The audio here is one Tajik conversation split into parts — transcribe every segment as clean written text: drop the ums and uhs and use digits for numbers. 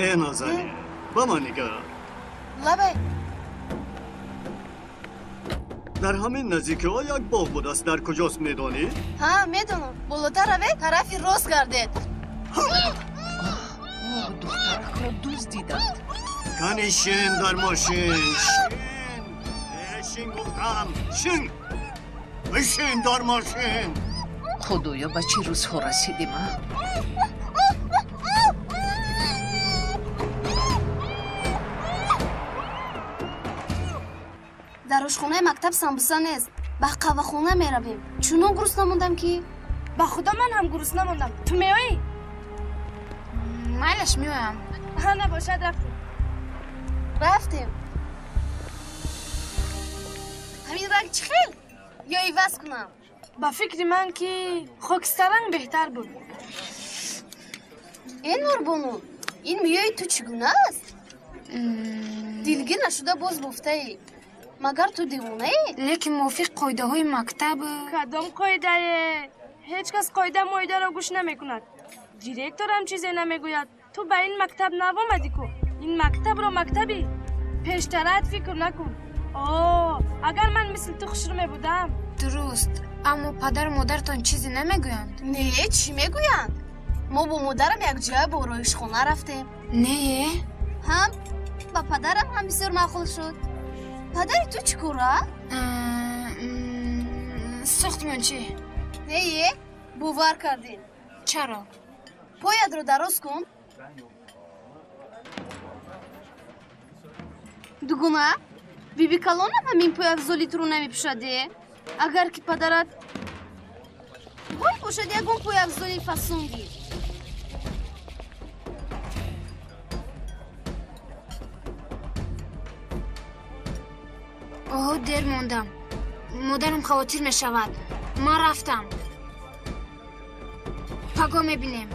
Э, Нозанин, ба ман нигар. Лабай. Дар ҳамин наздикиҳо як боғ будааст. Дар куҷост, медонӣ? Ҳа, медонам. Болотар равед, тарафи рост гардед. Духтаракро дуздиданд. Кани шин дар мошин, шин. Э, шин гуфтам, шин. Бишин дар мошин. Худоё, ба чӣ рӯзҳо расидем, а? Дар ошхонаи мактаб самбуса нест, ба қаҳвахона меравем. Чунон гурусна мондам, ки Ба худо, ман ҳам гурусна мондам. Ту меоӣ? Майлаш, меоям. Ҳа, набошад, рафтем. Рафтем. Ҳамин ранг чӣ хел ё иваз кунам? Ба фикри ман, ки хокистарранг беҳтар буд. Э, Нурбону, ин мӯёи ту чӣ гуна аст? Дилгир нашуда боз бофтаӣ. Магар ту девонаӣ? Лекин мувофиқ қоидаҳои мактаб. Кадом қоидае? Ҳеҷ кас қоида моидаро гӯш намекунад. Директорам чизе намегӯяд. Ту ба ин мактаб нав омадӣ ку. Ин мактабро мактаби пештарат фикр накун. О, агар ман мисли ту хушрӯ мебудам. Дуруст, аммо падару модаратон чизе намегӯянд? Не, чӣ мегӯянд? Мо бо модарам якҷоя ба ороишхона рафтем. Не? Ҳам ба падарам ҳам бисёр маъқул шуд. Падари ту чӣ кора? Сохтмончӣ. Не, бовар кардем. Чаро? Поятро дароз кун, дугуна. Биби калонам ҳамин пойафзоли туро намепӯшаде. Агар ки падарат бой бошад, ягон пойафзоли фасон гир. Оҳо, дер мондам. Модарам хавотир мешавад. Ман рафтам, паго мебинем.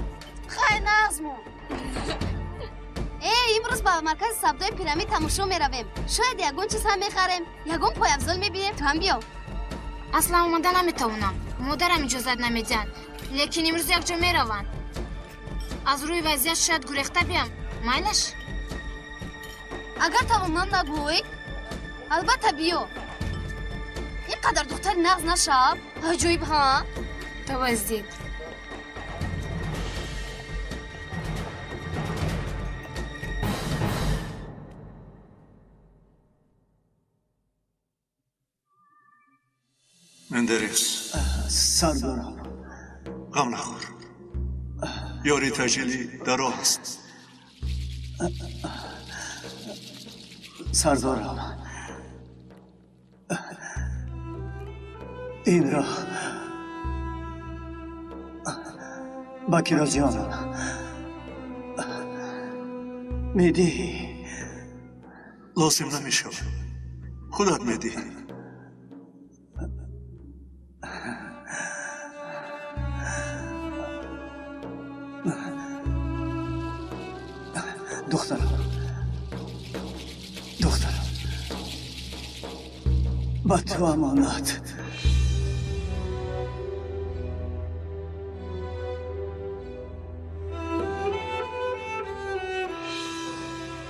Хай, нағзмон. Э, имрӯз ба маркази савдои Пирамид тамошо меравем. Шояд ягон чиз ҳам мехарем, ягон пойафзол мебинем. Ту ҳам биё. Аслан омада наметавонам, модарам иҷозат намедиҳанд. Лекин имрӯз якҷо мераванд. Аз рӯи вазъият шояд гурехта биям. Майлаш? Агар тавонманд нагӯй, албатта биё. Ин қадар духтари нағз нашав. Аҷоиб, ҳа. Таваздид. Мендерес. Сардорам. Ғам нахӯр, ёри таҷилӣ дар роҳ аст. Сардорам, инро ба Кирозиёнам медиҳӣ? Лозим намешавад, худат медиҳӣ. Духтарам, духтарам, ба ту амонат.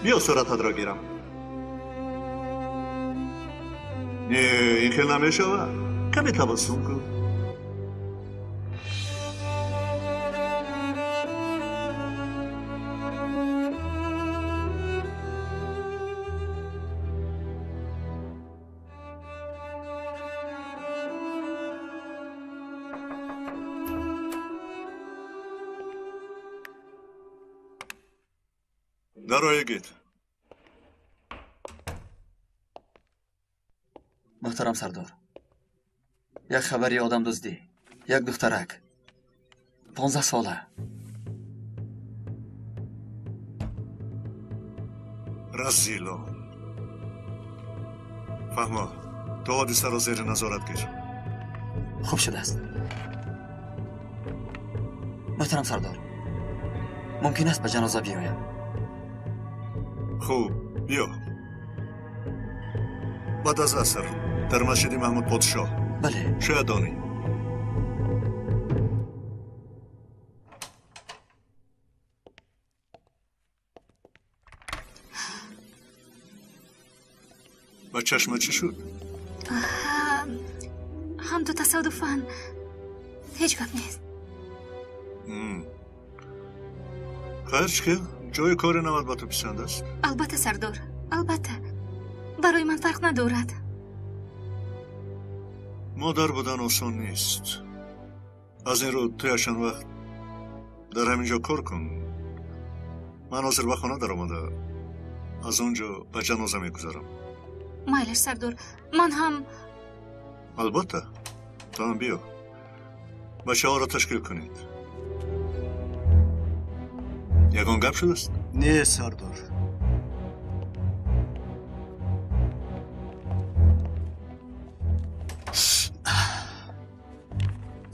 Биё, сурататро гирам. Не, ин хел намешавад. Каме табассум кун. Дароегит. Муҳтарам сардор, як хабари одамдуздӣ. Як духтарак 15 сола. Разилон. Фаҳмо, ту ҳодисаро зери назорат гир. Хуб шудааст, муҳтарам сардор. Мумкин аст ба ҷаноза биёям? Хуб, биё. Баъд аз аср дар масҷиди Маҳмуд подшоҳ. Бале. Шояд донӣ. Ба чашма чӣ шуд? Ҳам ту тасодуфан. Ҳеҷ гап нест. Хайр, чӣ хел? Ҷои кори нават ба ту писанд аст? Албатта, сардор, албатта. Барои ман фарқ надорад. Модар будан осон нест. Аз ин рӯ ту якчанд вақт дар ҳамин ҷо кор кун. Ман ҳозир ба хона даромада, аз он ҷо ба ҷаноза мегузарам. Майлаш, сардор, ман ҳам. Албатта, ту ҳам биё. Бачаҳоро ташкил кунед. Ягон гап шудааст? Не, сардор.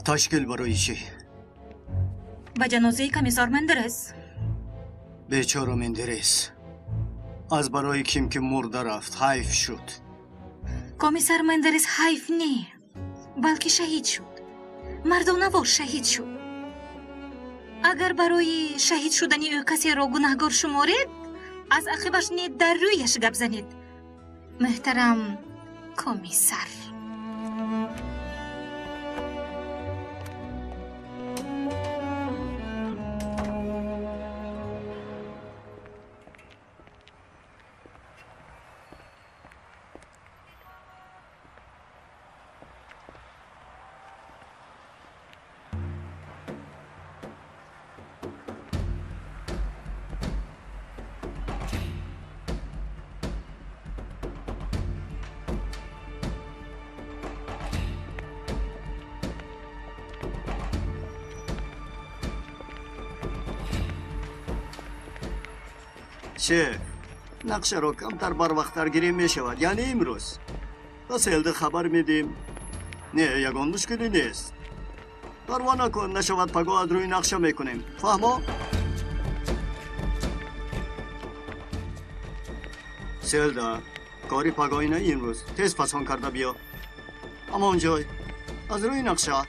Ташкил барои чӣ? Ба ҷанозаи комиссар Мендерес. Бечора Мендерес. Аз барои ким ки мурда рафт, ҳайф шуд. Комиссар Мендерес ҳайф не, балки шаҳид шуд. Мардонавор шаҳид шуд. Агар барои шаҳид шудани ӯ касеро гунаҳгор шуморед, аз ақибаш не дар рӯяш гап занед. Муҳтарам комиссар. Шеф, нақшаро камтар барвақттар гирем мешавад, яъне имрӯз. Пас элда хабар медиҳем. Не, ягон мушкилӣ нест. Парво накун, нашавад пагоҳ аз рӯи нақша мекунем. Фаҳмо? Селда, кори пагоҳи на имрӯз. Тез фасон карда биё. Ҳамон ҷой. Аз рӯи нақша.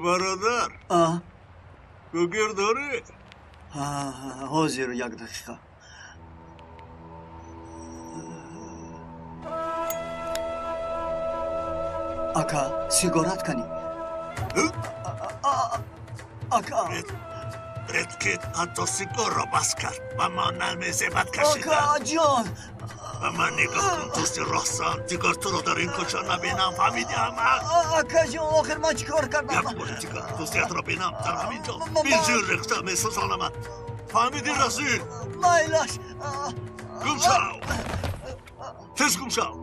Бародар, гугир дорӣ? Ҳозир, як дақиқа. Ака, сигарат канӣ? Ака. Редкит ҳатто сигарро бас кард. Ба ман намезебад кашидан. Ака ҷон. Ба ман нигоҳ кун, дӯсти ростан. Дигар туро дар ин кӯча набинам, фаҳмидӣ аҳмақ? Ака ҷон, охир ман чӣ кор кардам? Як бори дигар дӯстиятро бинам дар ҳамин ҷо. Бизир рехта месӯзонамад. Фаҳмидӣ, расул? Майлаш. Гум шав. Тез гум шав.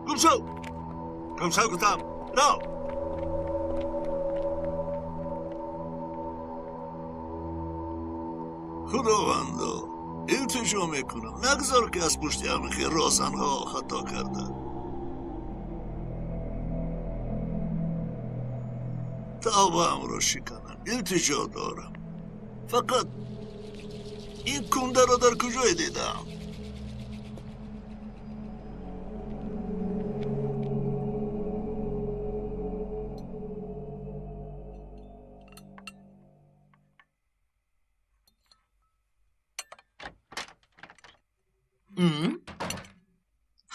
Гум шав. Гум шав гуфтам. Рав. Худовандо, илтиҷо мекунам, нагзор ки аз пушти ҳамихи розанҳо хато карда. Тавбаамро шиканам, илтиҷо дорам. Фақат ин кундаро дар куҷое дидам?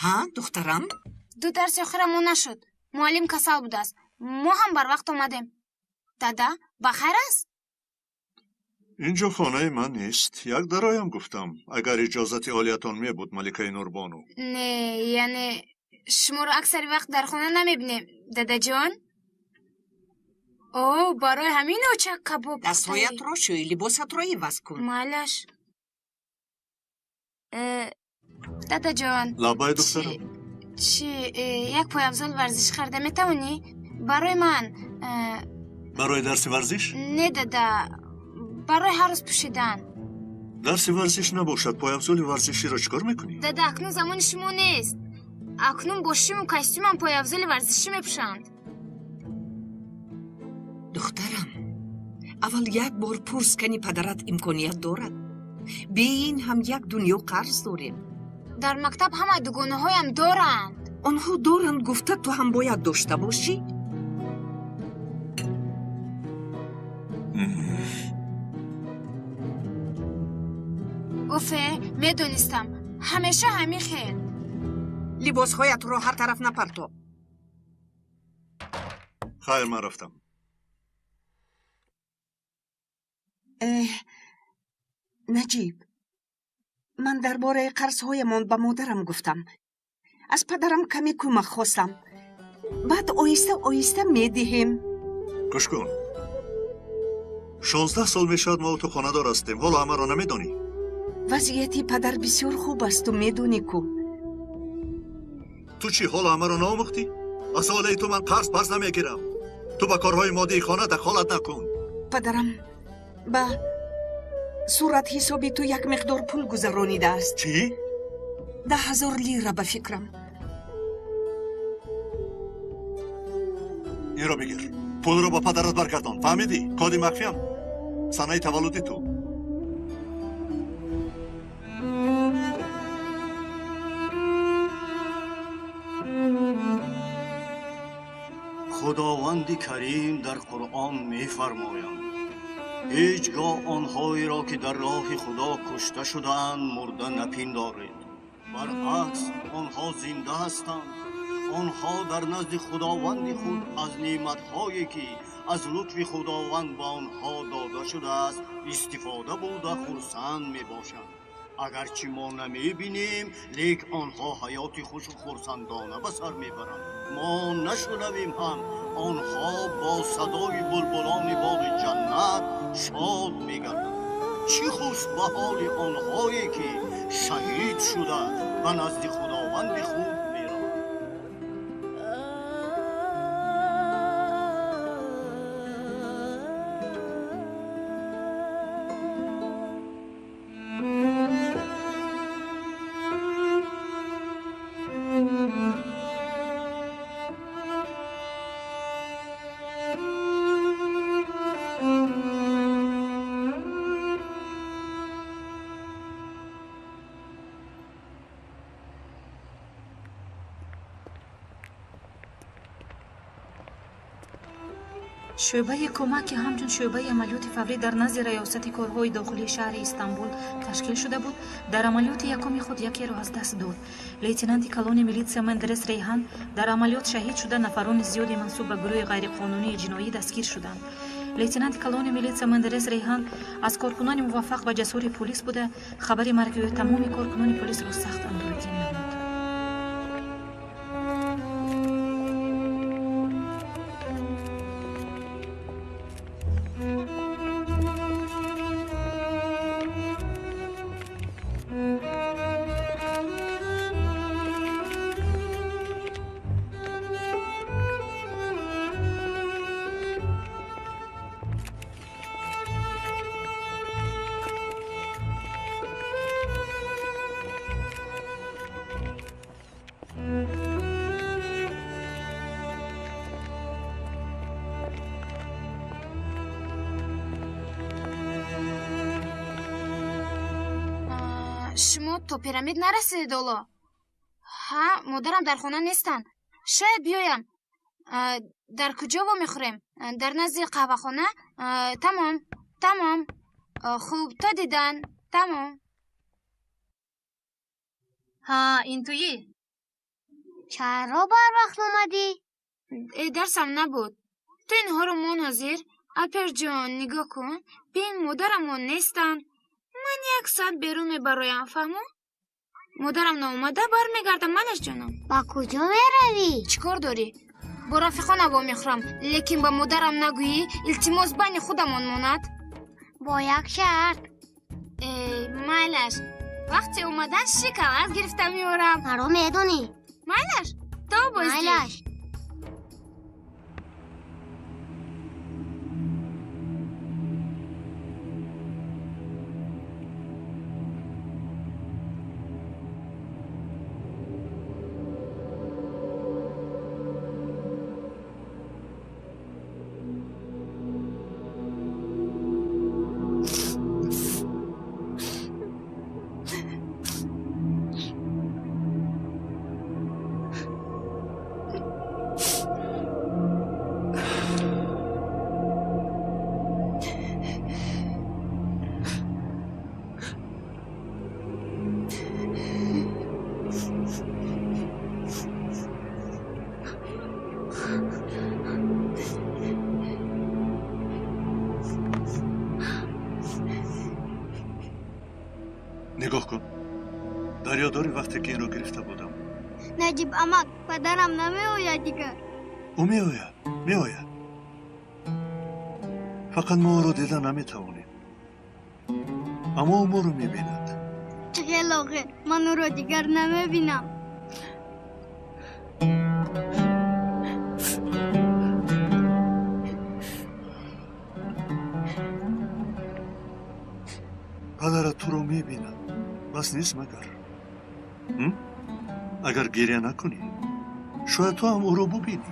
Ҳа, духтарам? Ду дарси охира мо нашуд. Муаллим касал будааст. Мо ҳам барвақт омадем. Дада, ба хайр аст? Инҷо хонаи ман нест. Як дароям гуфтам, агар иҷозати олиятон мебуд, маликаи Нурбону. Не, яъне шуморо аксари вақт дар хона намебинем, дадаҷон. О, барои ҳамин очак кабоб. Дастҳоятро шӯй, либосатро иваз кун. Майлаш. Дадаҷон. Лаббай, духтарам. Чӣ, як пойафзол варзиш харида метавонӣ барои ман? Барои дарси варзиш? Не, дада, барои ҳар рӯз пӯшидан. Дарси варзиш набошад, пойафзоли варзиширо чӣ кор мекунӣ? Дада, акнун замони шумо нест. Акнун бо шиму костюмам пойафзоли варзишӣ мепӯшанд. Духтарам, аввал як бор пурс, кани падарат имконият дорад. Бе ин ҳам як дунё қарз дорем. Дар мактаб ҳама дугонаҳоям доранд. Онҳо доранд гуфта, ту ҳам бояд дошта бошӣ? Уфе, медонистам, ҳамеша ҳамин хел. Либосҳоятро ҳар тараф напарто. Хайр, ман рафтам. Эҳ, Наҷиб, ман дар бораи қарзҳоямон ба модарам гуфтам. Аз падарам каме кӯмак хостам. Баъд оҳиста оҳиста медиҳем. Гӯш кун, 16 сол мешавад мо ту хонадор ҳастем, ҳоло ҳамаро намедонӣ? Вазъияти падар бисёр хуб аст, ту медонӣ ку. Ту чӣ, ҳоло ҳамаро наомӯхтӣ? Аз оилаи ту ман қарз парз намегирам. Ту ба корҳои моддии хона дахолат накун. Падарам ба суратҳисоби ту як миқдор пул гузаронидааст. Чӣ? 10 000 лира, ба фикрам. Инро бигир, пулро ба падарат баргардон, фаҳмидӣ? Коди махфиам санаи таваллуди ту. Худованди Карим дар Қуръон мефармоянд: ҳеҷ гоҳ онҳоеро, ки дар роҳи Худо кушта шудаанд, мурда напиндоред. Баръакс, онҳо зинда ҳастанд. Онҳо дар назди Худованди худ аз неъматҳое, ки аз лутфи Худованд ба онҳо дода шудааст, истифода бурда, хурсанд мебошанд. Агарчи мо намебинем, лек онҳо ҳаёти хушу хурсандона ба сар мебаранд. Мо нашунавем ҳам, онҳо бо садои булбулони боғи ҷаннат шод мегарданд. Чӣ хуш ба ҳоли онҳое, ки шаҳид шуда, ба назди Худованди худ мераванд. Шӯъбаи кӯмак, ки ҳамчун шӯъбаи амалиёти фаврӣ дар назди Раёсати корҳои дохилии шаҳри Истанбул ташкил шуда буд, дар амалиёти якуми худ якеро аз даст дод. Лейтенанти калони милитсия Мендерес Рейҳан дар амалиёт шаҳид шуда, нафарони зиёде мансуб ба гурӯҳи ғайриқонунии ҷиноӣ дастгир шуданд. Лейтенанти калони милитсия Мендерес Рейҳан аз коркунони муваффақ ва ҷасури пулис буда, хабари марги ӯ тамоми коркунони пулисро сахт андӯҳгин намуд. Шумо то пирамид нарасидед ҳоло? Ҳа, модарам дар хона нестанд, шояд биёям. Дар куҷо вомехӯрем? Дар назди қаҳвахона. Тамом, тамом, хуб, то дидан, тамом. Ҳа, ин туӣ? Чаро барвақт омадӣ? Э, дарсам набуд. Ту инҳоро мон ҳозир. Алперҷон, нигоҳ кун. Бин, модарамон нестанд. Ман як соат берун мебароям, фаҳмо? Модарам наомада бармегардам, малаш ҷонам. Ба куҷо меравӣ? Чӣ кор дорӣ? Бо рафиқона вомехӯрам, лекин ба модарам нагӯӣ, илтимос байни худамон монад. Бо як шарт. Э, майлаш. Вақте омадан шоколад гирифта меорам. Маро медонӣ. Майлаш? То боздид. Майлаш. Нигоҳ кун. Дар ёд дорӣ вақте ки инро гирифта будам? Наҷиб амак, падарам намеояд дигар. Ӯ меояд, меояд. Фақат мо ӯро дида наметавонем. Аммо ӯ моро мебинад. Чӣ хел охир, ман ӯро дигар намебинам. Падарат туро мебинад. Бас нест магар? Агар гиря накунӣ, шояд ту ҳам ӯро бубинӣ.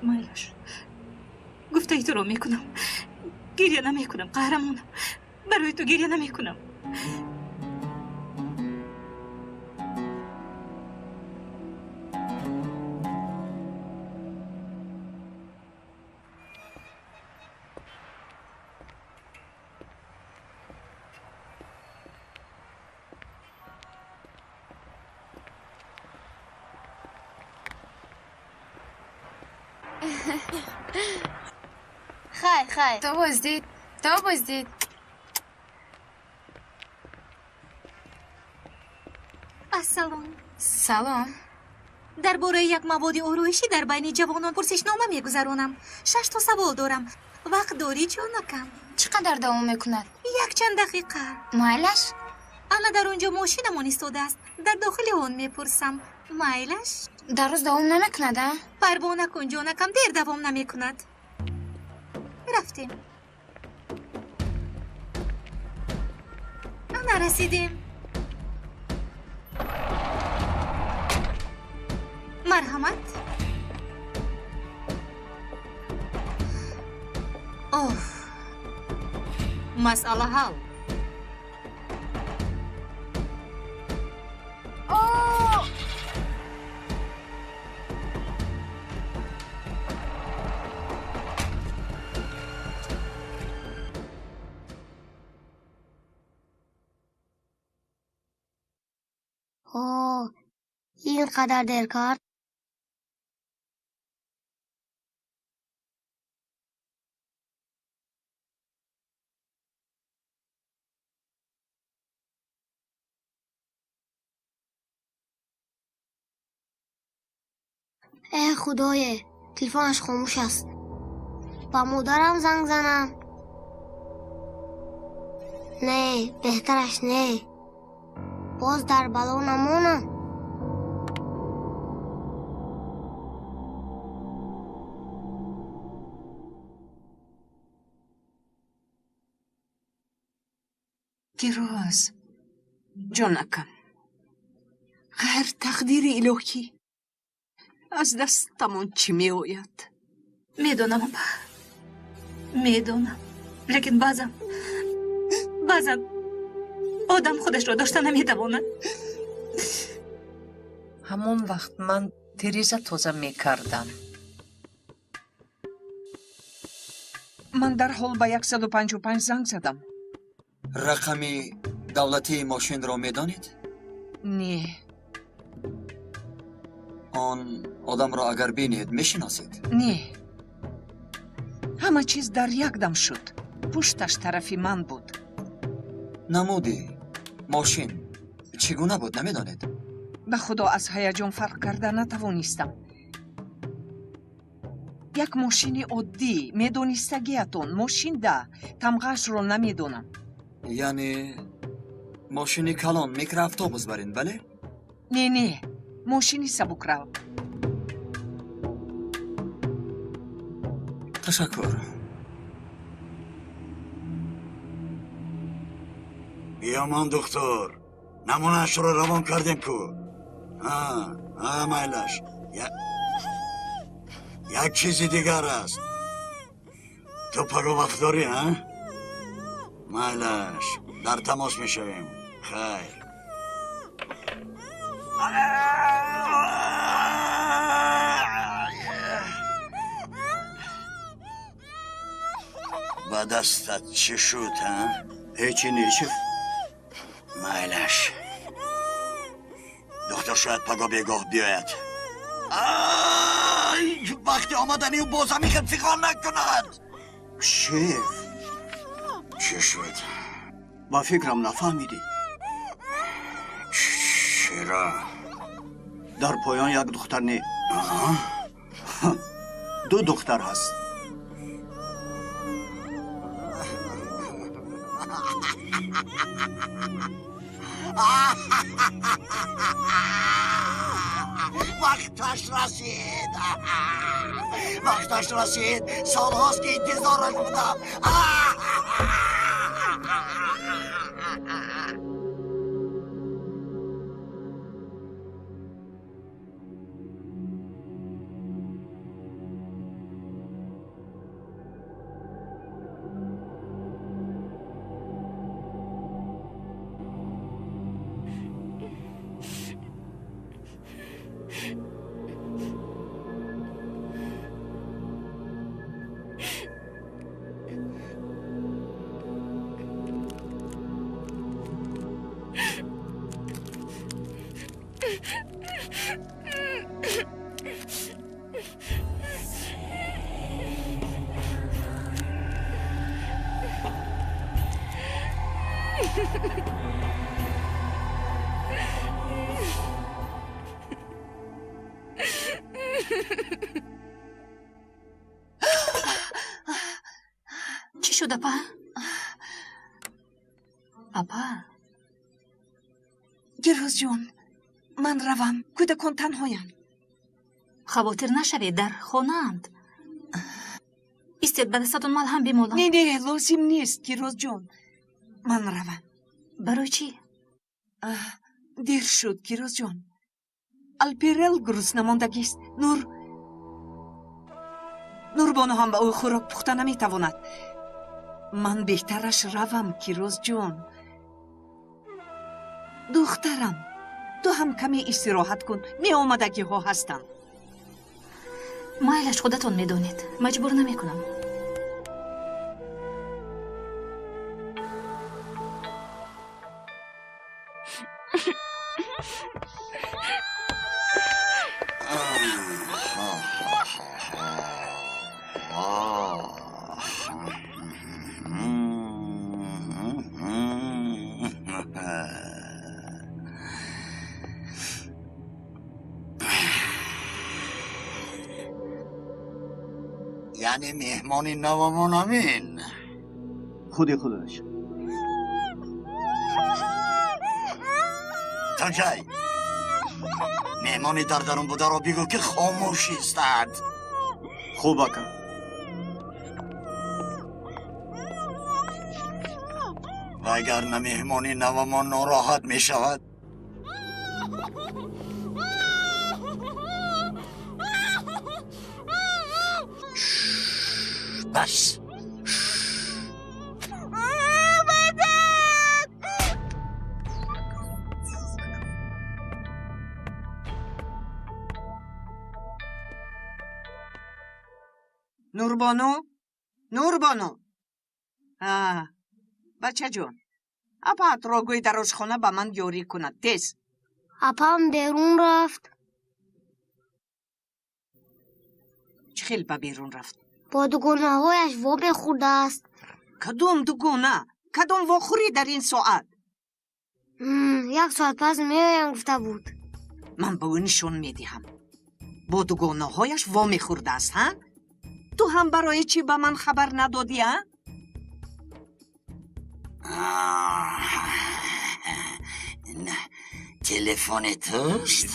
Майлаш, гуфтаи туро мекунам. Гиря намекунам, қаҳрамонам. Барои ту гиря намекунам. Хайр, хайр. То боздид, то боздид. Ассалом. Салом. Дар бораи як маводи ороишӣ дар байни ҷавонон пурсишнома мегузаронам. 6 то савол дорам. Вақт дорӣ, ҷонакам? Чӣ қадар давом мекунад? Якчанд дақиқа. Майлаш? Ана дар он ҷо мошинамон истодааст. Дар дохили он мепурсам. Майлаш? Дар рӯз давом намекунад, а? Парво накун, ҷонакам, дер давом намекунад. Рафтем. Ана расидем. Марҳамат. Оф. Масъала ҳал. О, ин қадар дер кард? Э худое, телефонаш хомӯш аст. Ба модарам занг занам. Не, беҳтараш не. Боз дар бало намонам. Гирӯз, ҷонакам, ғайр тақдири илоҳӣ аз дастамон чӣ меояд? Медонам, апа, медонам, лекин баъзан одам худашро дошта наметавонад. Ҳамон вақт ман тиреза тоза мекардам. Ман дарҳол ба 155 занг задам. Рақами давлатии мошинро медонед? Не. Он одамро агар бинед, мешиносед? Не. Ҳама чиз дар як дам шуд. Пушташ тарафи ман буд. Намуди мошин чӣ гуна буд, намедонед? Ба худо аз ҳаяҷон фарқ карда натавонистам. Як мошини оддӣ, медонистагиатон, мошин да, тамғаашро намедонам. Яъне мошини калон, микроавтобус барин, бале? Не, не, мошини сабукрав. Ташаккур. Биёмон, духтур, намунаашро равон кардем ку. Ҳа, майлаш. Як чизи дигар аст. Ту паго вақт дорӣ, ҳа? Майлаш, дар тамос мешавем. Хайр. Ба дастат чӣ шуд, ҳа? Ҳечи нешиф. Майлаш. Духтур шояд паго бегоҳ биёяд. Ай, вақти омадани ӯ боз ҳамин хел фиғон накунад. Шеф, чӣ шуд? Ба фикрам нафаҳмидӣ. Чаро? Дар поён як духтар не. Ду духтар ҳаст. Вақташ расид. Вақташ расид. Солҳост ки интизораш будам. Чӣ шуд, апа? Апа? Гирӯзҷон, ман равам, кӯдакон танҳоянд. Хавотир нашавед, дар хонаанд. Истед, ба дастатон малҳам бимолам. Не, не, лозим нест, Гирӯзҷон. Ман равам. Барои чӣ? Дер шуд, Гирӯзҷон. Алперел гурусна мондагист. Нурбону ҳам ба ӯ хӯрок пухта наметавонад. Ман беҳтараш равам, Кирӯзҷон. Духтарам, ту ҳам каме истироҳат кун, меомадагиҳо ҳастанд. Майлаш, худатон медонед, маҷбур намекунам. Яъне меҳмони навамон ҳамин. Худи худаш. Танҷай, меҳмони дар дарун бударо бигӯ ки хомӯш истад. Хуб ака. Вагарна меҳмони навамон нороҳат мешавад. Бас. Нурбону, Нурбону. Бачаҷон, апаатро гӯй дар ошхона ба ман ёрӣ кунад. Тез. Апам берун рафт. Чӣ хел ба берун рафт? Бо дугонаҳояш во мехӯрдааст. Кадом дугона? Кадом вохӯрӣ дар ин соат? Як соат пас меоям гуфта буд. Ман ба ӯ нишон медиҳам. Бо дугонаҳояш во мехӯрдааст, ҳа? Ту ҳам барои чӣ ба ман хабар надодӣ, а? Телефони туст?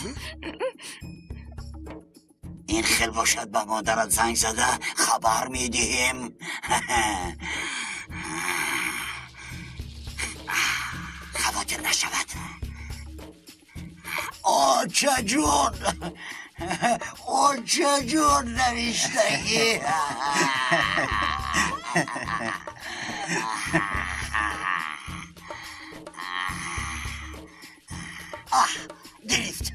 Ин хел бошад ба модарат занг зада хабар медиҳем. Хавотир нашавад. Очаҷон, очаҷон навиштагӣ. Аҳ, гирифт.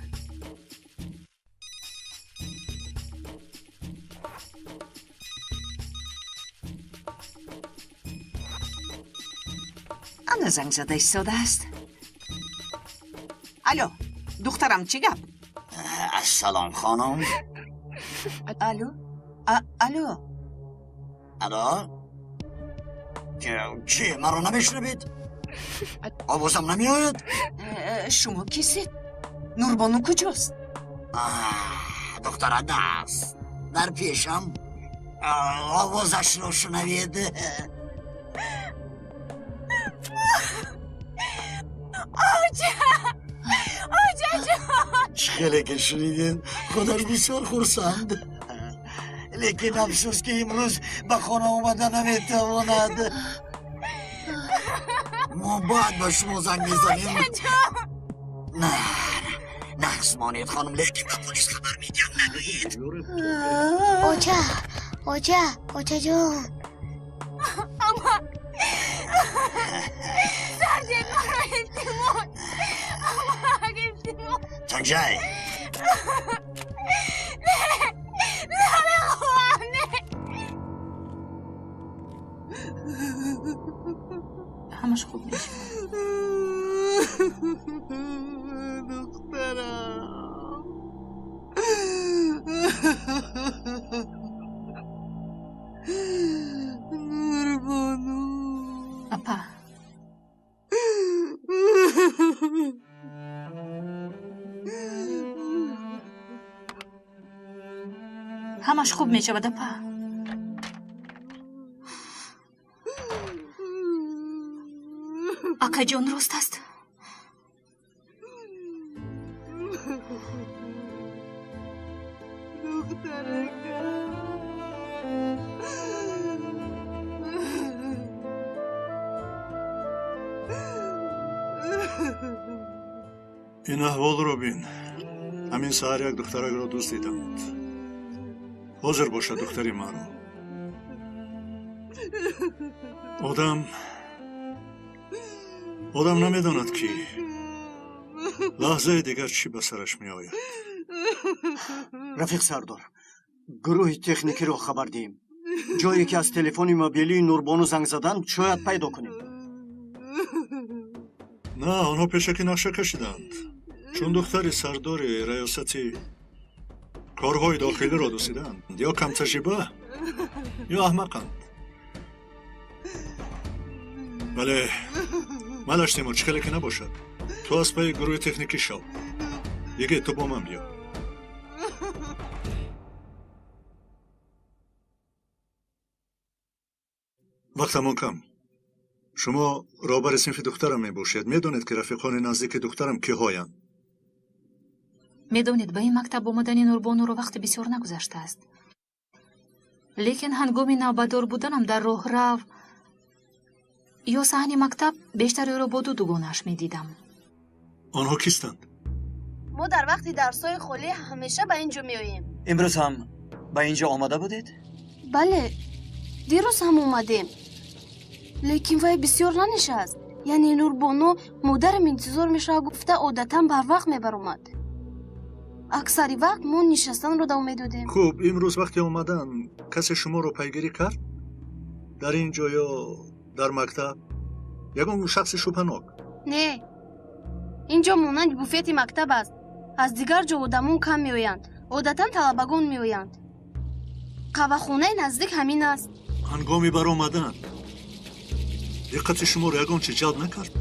Ана занг зада истодааст. Алло, духтарам, чӣ гап? Ассалом, хонум. Алло, алло. Алло? Чӣ, маро намешунавед? Овозам намеояд? Шумо кисед? Нурбону куҷост? Духтара даст. Дар пешам. Овозашро шунавед. Оча! Очаҷон! Чӣ хеле ки шунидед, худаш бисёр хурсанд. Лекин афсӯс ки имрӯз ба хона омада наметавонад. Мо баъд ба шумо занг мезанем. На, нағз монед, хонум, лекин ба полис хабар медиҳам, нагӯед. Оча, оча, очаҷон. Ама! Сардед маро, илтимос. Амак, илтимос. Танҷай. Не, намехоҳам, не. Ҳамаш хуб мешавад. Духтарам. Нурбону. Апа. Ҳамаш хуб мешавад, апа. Акаҷон рост аст. Ин аҳволро бин. Ҳамин саҳар як духтаракро дӯст диданд. Ҳозир бошад духтари маро. Одам намедонад ки лаҳзаи дигар чӣ ба сараш меояд. Рафиқ сардор, гурӯҳи техникиро хабар диҳем. Ҷое ки аз телефони мобилии Нурбону занг заданд, шояд пайдо кунем. На, онҳо пешакӣ нақша кашиданд. Чун духтари сардори раёсати корҳои дохилиро дӯсиданд, ё камтаҷриба, ё аҳмақанд. Вале малаш Тимур, чӣ хеле ки набошад, ту аз пайи гурӯҳи техникӣ шав. Йигит, ту бо ман биё. Вақтамон кам. Шумо роҳбари синфи духтарам мебошед. Медонед, ки рафиқони наздики духтарам киҳоянд? Медонед, ба ин мактаб омадани Нурбонуро вақти бисёр нагузаштааст. Лекин ҳангоми навбатдор буданам дар роҳрав ё саҳни мактаб бештар ӯро бо ду дугонааш медидам. Онҳо кистанд? Мо дар вақти дарсҳои холӣ ҳамеша ба ин ҷо меоем. Имрӯз ҳам ба ин ҷо омада будед? Бале, дирӯз ҳам омадем. Лекин вай бисёр нанишаст. Яъне Нурбону модарам интизор мешавад гуфта одатан барвақт мебаромад. Аксари вақт мо нишастанро давом медодем. Хуб, имрӯз вақти омадан касе шуморо пайгирӣ кард? Дар ин ҷо ё дар мактаб? Ягон шахси шубҳанок? Не, ин ҷо монанди буфети мактаб аст. Аз дигар ҷо одамон кам меоянд. Одатан талабагон меоянд. Қаҳвахонаи наздик ҳамин аст. Ҳангоми баромадан диққати шуморо ягон чиз ҷалб накард?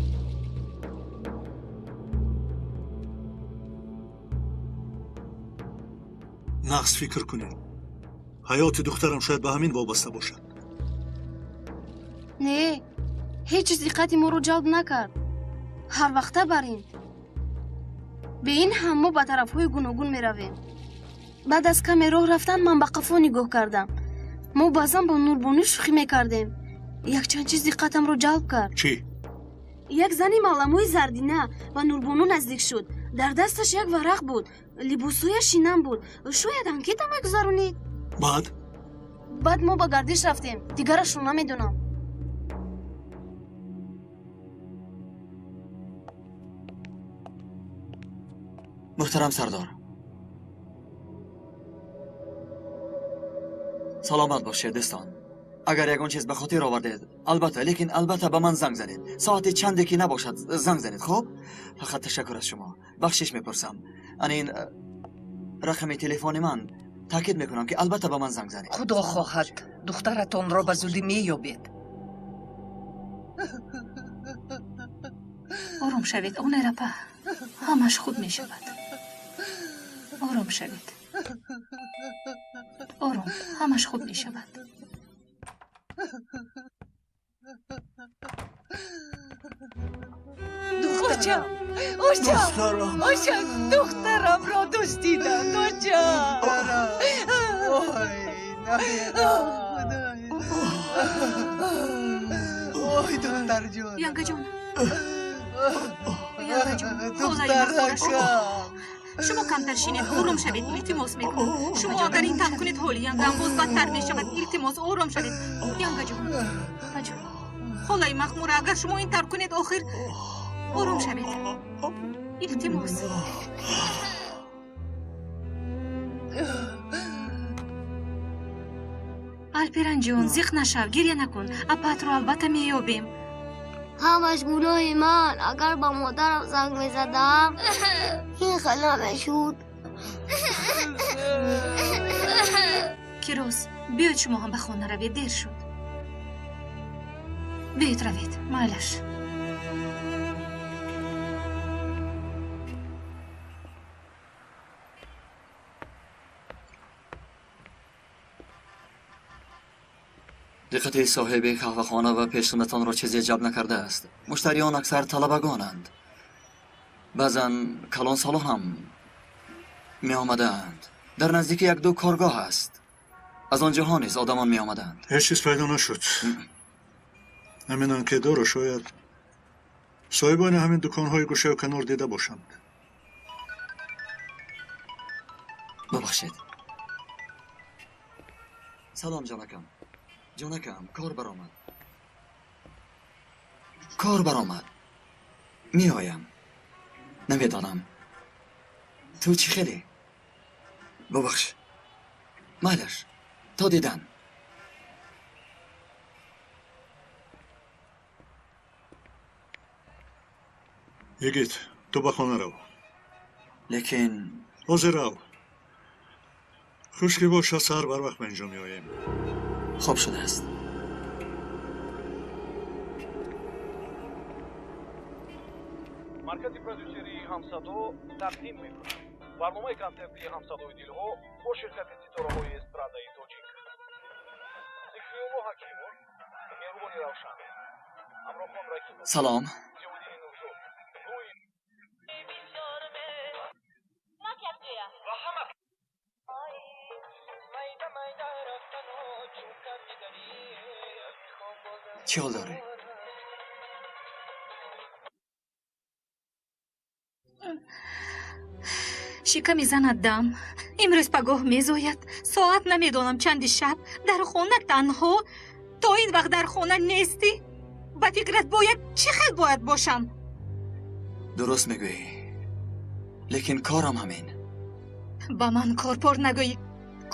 Нағз фикр кунед. Ҳаёти духтарам шояд ба ҳамин вобаста бошад. Не, ҳеҷ чиз диққати моро ҷалб накард. Ҳар вақта бар ин. Бе ин ҳам мо ба тарафҳои гуногун меравем. Баъд аз каме роҳ рафтан ман ба қафо нигоҳ кардам. Мо баъзан бо Нурбонӣ шӯхӣ мекардем. Якчанд чиз диққатамро ҷалб кард. Чӣ? Як зани маламӯи зардина ба Нурбону наздик шуд. Дар дасташ як варақ буд. Либосҳояш шинам буд. Шояд анкета мегузаронид. Баъд? Баъд мо ба гардиш рафтем. Дигарашро намедонам. Муҳтарам сардор, саломат бошед дӯстон. Агар ягон чиз ба хотир овардед, албатта, лекин албатта ба ман занг занед. Соати чанде ки набошад занг занед, хуб? Фақат ташаккур аз шумо. Бахшиш мепурсам. Ана ин рақами телефони ман. Таъкид мекунам, ки албатта ба ман занг занед. Худо хоҳад духтаратонро ба зудӣ меёбед. Ором шавед, Онерапа. Ҳамаш хуб мешавад. Ором шавед. Ором, ҳамаш хуб мешавад. Духтарам, очам, очам, духтарамро дуздиданд, очам. Ой, намедонам, ой, духтарҷон. Янгаҷон, Янгаҷон, холаи махмурашон. Шумо камтар шинед, ором шавед, илтимос мекунам. Шумо агар ин тавр кунед, ҳоли янгам боз бадтар мешавад. Илтимос, ором шавед. Янгаҷон, аҷон, холаи махмура, агар шумо ин тавр кунед, охир ором шавед. Илтимос. Алперанҷон, зиқ нашав, гиря накун. Апатро албатта меёбем. Ҳамаш гуноҳи ман. Агар ба модарам занг мезадам, ин хел намешуд. Кирос, биёед шумо ҳам ба хона равед, дер шуд. Биёед равед, майлаш. Диққати соҳиби қаҳвахона ва пешхизматонро чизе ҷалб накардааст. Муштариён аксар талабагонанд. Баъзан калонсолон ҳам меомадаанд. Дар наздикӣ як-ду коргоҳ аст. Аз он ҷоҳо низ одамон меомаданд. Ҳеҷ чиз пайдо нашуд. Ҳамин анкетаро шояд соҳибони ҳамин дуконҳои гӯшаю канор дида бошанд. Бубахшед. Салом, ҷонакам. Ҷонакам, кор баромад. Кор баромад. Меоям. Намедонам. Ту чӣ хеле? Бубахш. Майлаш. То дидан. Йигит, ту ба хона рав. Лекин ҳозир рав. Хуш ки бошад, саҳар барвақт ба инҷо меоем. Хоб шудааст. Маркази продюсерии Ҳамсадо тақдим мекунад барномаи консертии Ҳамсадои дилҳо бо ширкати ситораҳои эстрадаи тоҷик. Зикриулло Ҳакимов, Меҳрубони Салом. Чӣ ҳол дорӣ? Шиками занат дам. Имрӯз пагоҳ мезояд. Соат намедонам чанди шаб. Дар хона танҳо. То ин вақт дар хона нестӣ. Ба фикрат бояд чӣ хел бояд бошам? Дуруст мегӯӣ. Лекин корам ҳамин. Ба ман корпор нагӯй.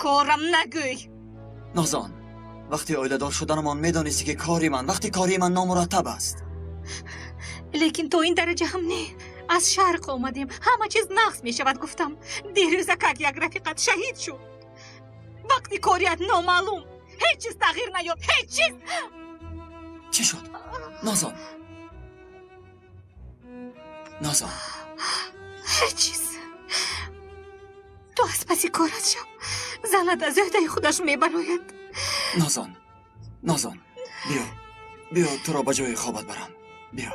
Корам нагӯй. Нозон, вақти оиладор шуданамон медонистӣ ки кори ман, вақти кори ман номураттаб аст. Лекин то ин дараҷа ҳам не. Аз шарқ омадем, ҳама чиз нақс мешавад гуфтам. Дирӯза как як рафиқат шаҳид шуд. Вақти корият номаълум. Ҳеҷ чиз тағйир наёфт, ҳеҷ чиз. Чӣ шуд? Нозон. Нозон. Ҳеҷ чиз. Ту аз паси корат шав. Занат аз ӯҳдаи худаш мебарояд. Нозон. Нозон. Биё. Биё туро ба ҷои хобат барам. Биё.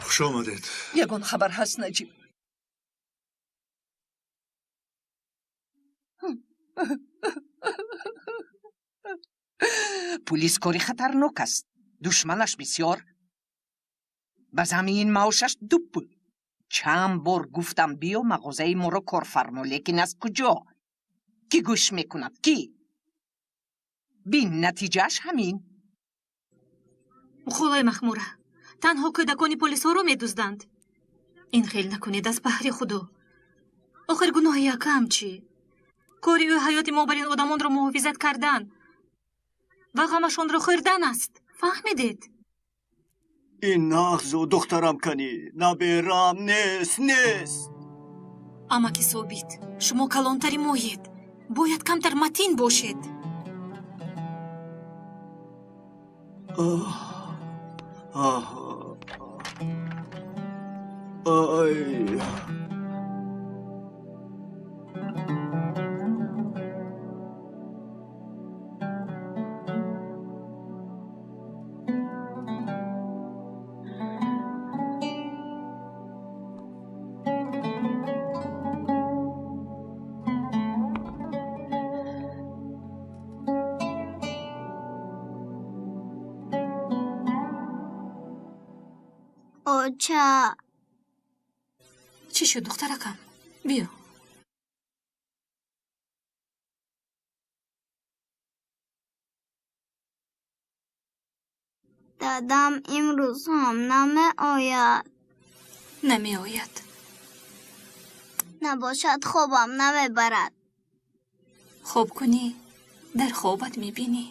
Хуш омадед. Ягон хабар ҳаст, Наҷиб? Пулис кори хатарнок аст. Душманаш бисёр. Ба замин маошаш ду пул. Чанд бор гуфтам биё мағозаи моро корфармо, лекин аз куҷо? Кӣ гӯш мекунад? Кӣ? Бин, натиҷааш ҳамин. Холаи Махмура, танҳо кӯдакони полисҳоро медузданд. Ин хел накунед аз баҳри Худо. Охир гуноҳи якам чӣ? Кори ӯ ҳаёти мо бар ин одамонро муҳофизат кардан ва ғамашонро хӯрдан аст. Фаҳмидед? Ин нағзу духтарам канӣ, наберам нест, нест. Амаки Собит, шумо калонтари моед. Бояд камтар матин бошед. Ай. Оча. Чӣ шуд, духтаракам? Биё. Дадам имрӯз ҳам намеояд. Намеояд. Набошад, хобам намебарад. Хоб кунӣ, дар хобат мебинӣ.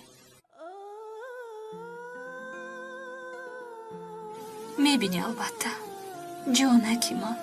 Мебинӣ албатта, ҷонаки ман.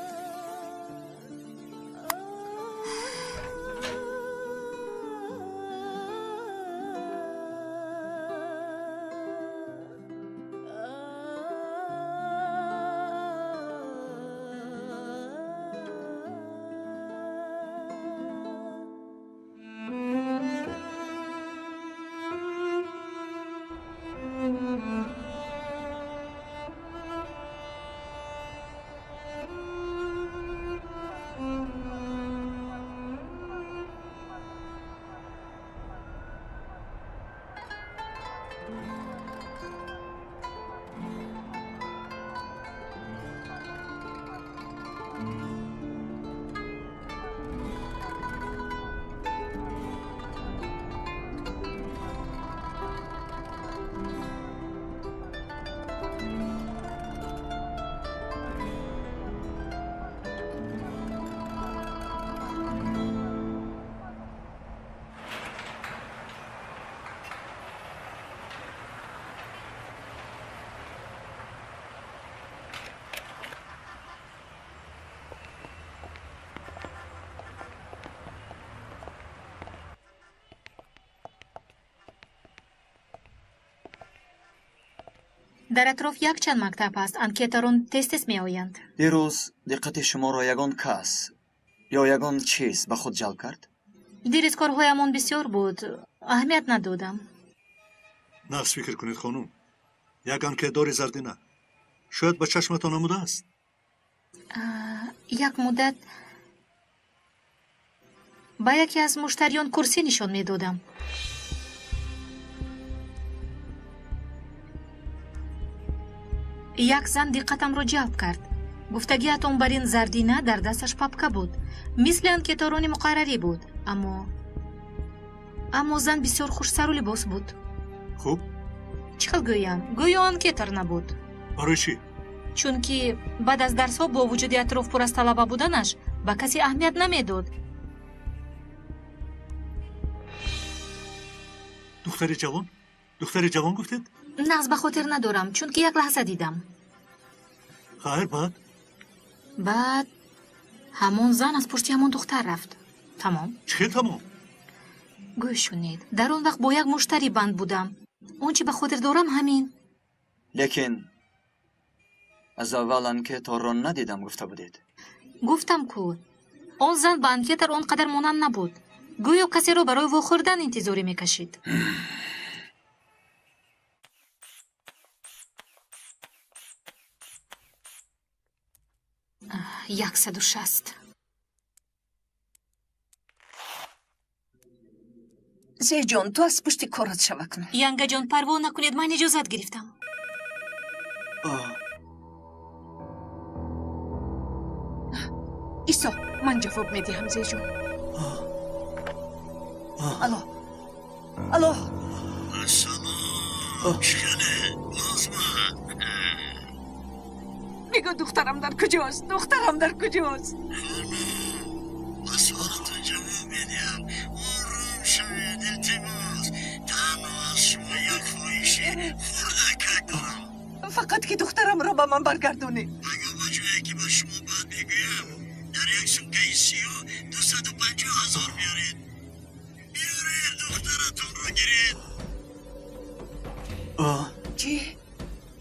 Дар атроф якчанд мактаб ҳаст. Анкетарон тез-тез меоянд. Дирӯз диққати шуморо ягон кас ё ягон чиз ба худ ҷалб кард? Дирӯз корҳоямон бисёр буд. Аҳамият надодам. Нағз фикр кунед, хонум. Як анкетдори зардина шояд ба чашматон омудааст. Як муддат ба яке аз муштариён курсӣ нишон медодам. Як зан диққатамро ҷалб кард. Гуфтагиатон бар ин зардина дар дасташ папка буд, мисли анкеторони муқаррарӣ буд, аммо зан бисёр хушсару либос буд. Хуб? Чӣ хел гӯям? Гӯё анкетор набуд. Барои чӣ? Чунки баъд аз дарсҳо бо вуҷуди атроф пур аз талаба буданаш ба касе аҳамият намедод. Духтари ҷавон? Духтари ҷавон гуфтед? Нағз ба хотир надорам, чунки як лаҳза дидам. Хайр, баъд? Баъд ҳамон зан аз пушти ҳамон духтар рафт. Тамом. Чӣ хел тамом? Гӯш шунед, дар он вақт бо як муштарӣ банд будам. Он чӣ ба хотир дорам ҳамин. Лекин аз аввал анкеторро надидам гуфта будед. Гуфтам ку, он зан ба анкетор он қадар монанд набуд. Гӯё касеро барои вохӯрдан интизорӣ мекашид. 160. Зеҷон, ту аз пушти корат шава кун. Янгаҷон, парво накунед, ман иҷозат гирифтам. Исо, ман ҷавоб медиҳам, Зеҷон. Алло, алло. Ассалом, чӣ лозима? Бигӯ духтарам дар куҷост? Духтарам дар куҷост? Ба суолатон ҷавоб медиҳам. Ором шавед, илтимос. Танҳо аз шумо як хоҳиши хурдакак дорам. Фақат ки духтарамро ба ман баргардонед. Агар ба ҷое ки ба шумо баъд мегӯям, дар як сумкаи сиёҳ 250 000 биёред. Биёред, духтаратонро гиред. Чӣ?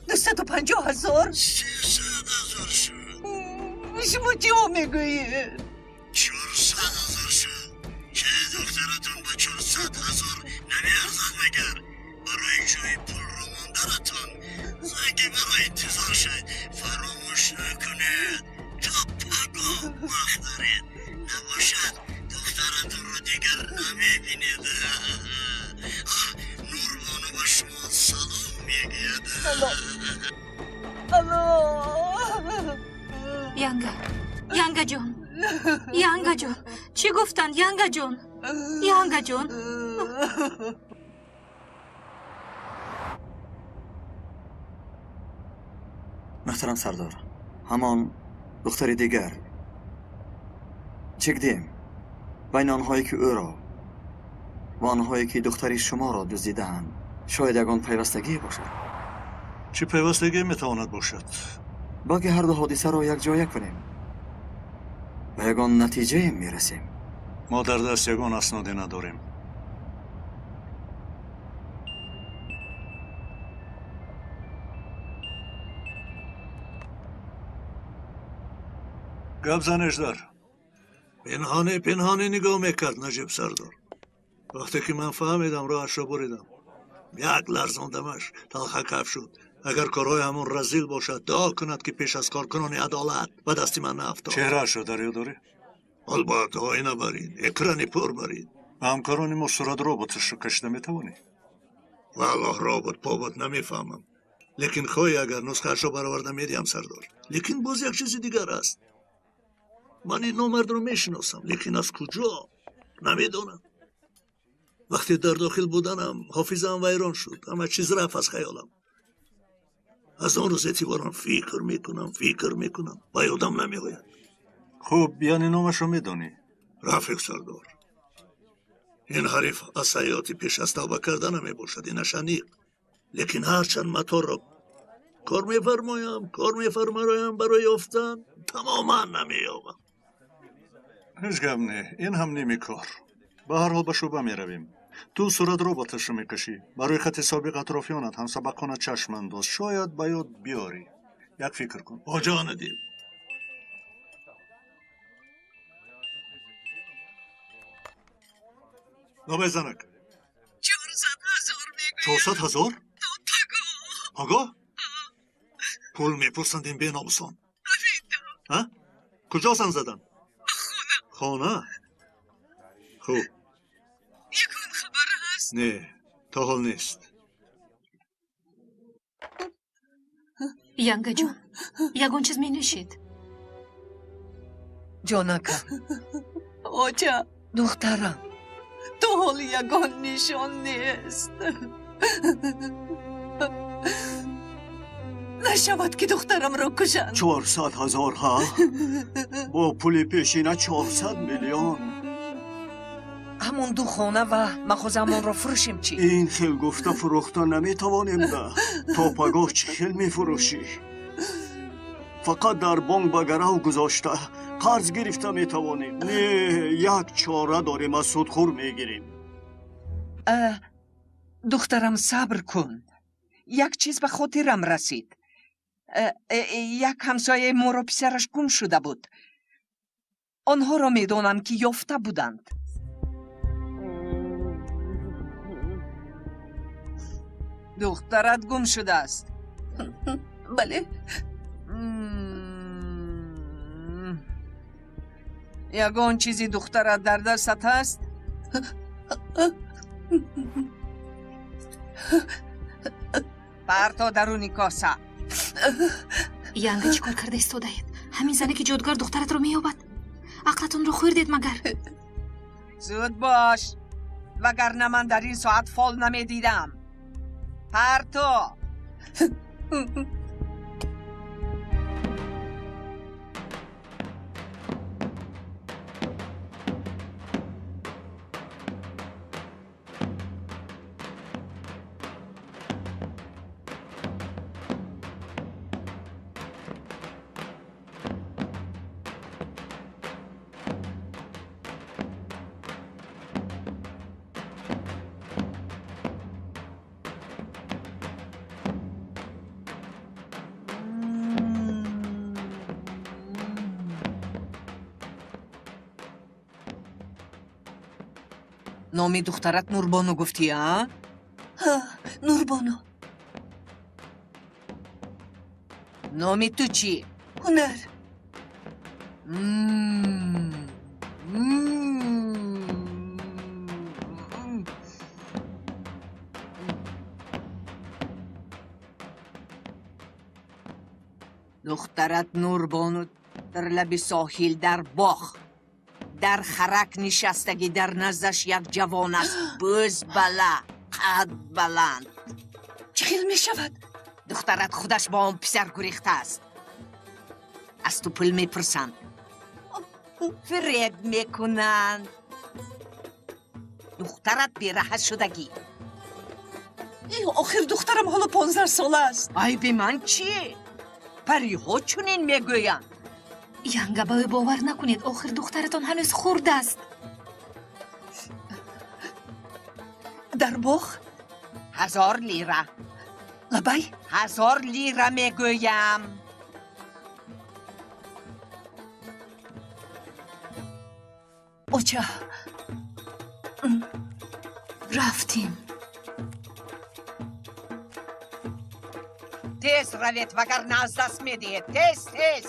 250 000? 300 000 шуд. Шумо чӣ мегӯед? 400 000 шуд. Чӣ духтаратон ба 400 000 намеарзад магар? Барои ҷои пулро мондаратон занге барои интизор шуд. Фаромӯш накунед. То пагоҳ вақт доред. Набошад духтаратонро дигар намебинед. Нурбону ба шумо салом мегӯяд. Алло, алло. Янга, Янгаҷон, Янгаҷон, чӣ гуфтанд, Янгаҷон, Янгаҷон? Муҳтарам сардор, ҳамон духтари дигар чекдем байни онҳое ки ӯро ва онҳое ки духтари шуморо дуздидаанд, шояд ягон пайвастагие бошад. Чӣ пайвастагие метавонад бошад? Балки ҳарду ҳодисаро якҷоя кунем, ба ягон натиҷае мерасем. Мо дар даст ягон асноде надорем. Гап занеждар. Пинҳонӣ пинҳонӣ нигоҳ мекард Наҷиб сардор. Вақте ки ман фаҳмидам, роҳашро буридам. Як ларзондамаш, талха каф шуд. Агар корҳои ҳамон разил бошад, дуо кунад ки пеш аз коркунони адолат ба дасти ман наафтод. Чеҳраашро дар ёд дорӣ? Албатта, оина барин, экрани пур барин. Ба ҳамкорони мо сурат роботашро кашида метавонӣ? Валлоҳ, робот побот намефаҳмам. Лекин хоҳӣ агар нусхаашро бароварда медиҳам, сардор. Лекин боз як чизи дигар аст. Ман ин номардро мешиносам, лекин аз куҷо намедонам. Вақте дар дохил буданам, ҳофизаам вайрон шуд. Ҳама чиз рафт аз хаёлам. Аз он рӯз эътиборан фикр мекунам, фикр мекунам, ба ёдам намеояд. Хуб, яъне номашро медонӣ? Рафиқ сардор, ин ҳариф аз ҳаёти пеш аз тавба кардана мебошад, инаш аниқ. Лекин ҳарчанд моторро кор мефармоям, кор мефармоям барои ёфтан, тамоман намеёбам. Ҳеҷ гап не, ин ҳам ними кор. Ба ҳар ҳол ба шӯъба меравем. Ту сурат роботашро мекашӣ. Барои хати собиқ атрофиёнат ҳамсабақона чашм андоз. Шояд ба ёд биёрӣ. Як фикр кун. Оҷона дил. Лобай занак. 400 000 мегӯед. 400 ҳазор? Пагоҳ? Пул мепурсанд ин беномусон. Ҳа? Куҷо занг заданд? Хона. Хуб. Ягон хабар ҳаст? Не, то ҳол нест. Янгаҷон, ягон чиз менӯшед? Ҷонака. Оча. Духтарам, то ҳол ягон нишон нест. Нашавад ки духтарамро кушанд. 400 ҳазор, ҳа? Бо пули пешина 400 миллион. Ҳамон ду хона ва мағозаамонро фурӯшем чӣ? Ин хел гуфта фурӯхта наметавонем да. То пагоҳ чӣ хел мефурӯшӣ? Фақат дар бонк ба гарав гузошта қарз гирифта метавонем. Не, як чора дорем, аз судхӯр мегирем. Духтарам, сабр кун. Як чиз ба хотирам расид. Як ҳамсояи моро писараш гум шуда буд. Онҳоро медонам, ки ёфта буданд. Духтарат гум шудааст. Бале. Ягон чизи духтарат дар дастат ҳаст? Парто даруни коса. Янга, чӣ кор карда истодаед? Ҳамин зане ки ҷодугар духтаратро меёбад. Ақлатонро хӯрдед магар? Зуд бош, вагарна ман дар ин соат фол намедидам. Парто. Номи духтарат Нурбону гуфтӣ, а? Ҳа, Нурбону. Номи ту чӣ? Ҳунар. Духтарат Нурбону дар лаби соҳил дар боғ дар харак нишастагӣ, дар наздаш як ҷавон аст, бӯз бала, қад баланд. Чӣ хел мешавад? Духтарат худаш бо он писар гурехтааст. Аз ту пул мепурсанд, фиреб мекунанд. Духтарат бераҳа шудагӣ. Охир духтарам ҳоло 15 сола аст. Айби ман чӣ? Париҳо чунин мегӯянд. Янга, ба ӯ бовар накунед, охир духтаратон ҳанӯз хурд аст. Дар боғ? 1000 лира. Лабай? 1000 лира мегӯям. Оча. Рафтем. Тез равед, вагарна аз даст медиҳед. Тез, тез.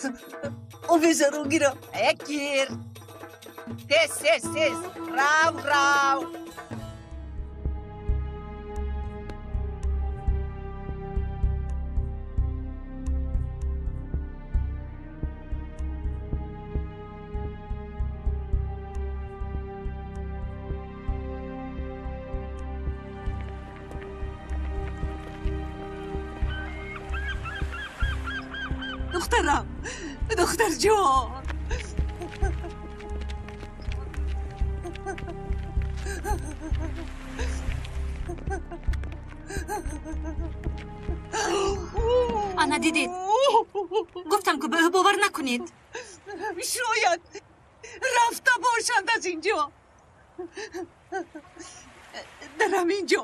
Овезаро гирам. Э, гир. Тез, тез, тез. Рав, рав. Духтарам, духтарҷон. Ана дидед, гуфтам ки ба ӯ бовар накунед. Шояд рафта бошанд аз ин ҷо. Дар ҳамин ҷо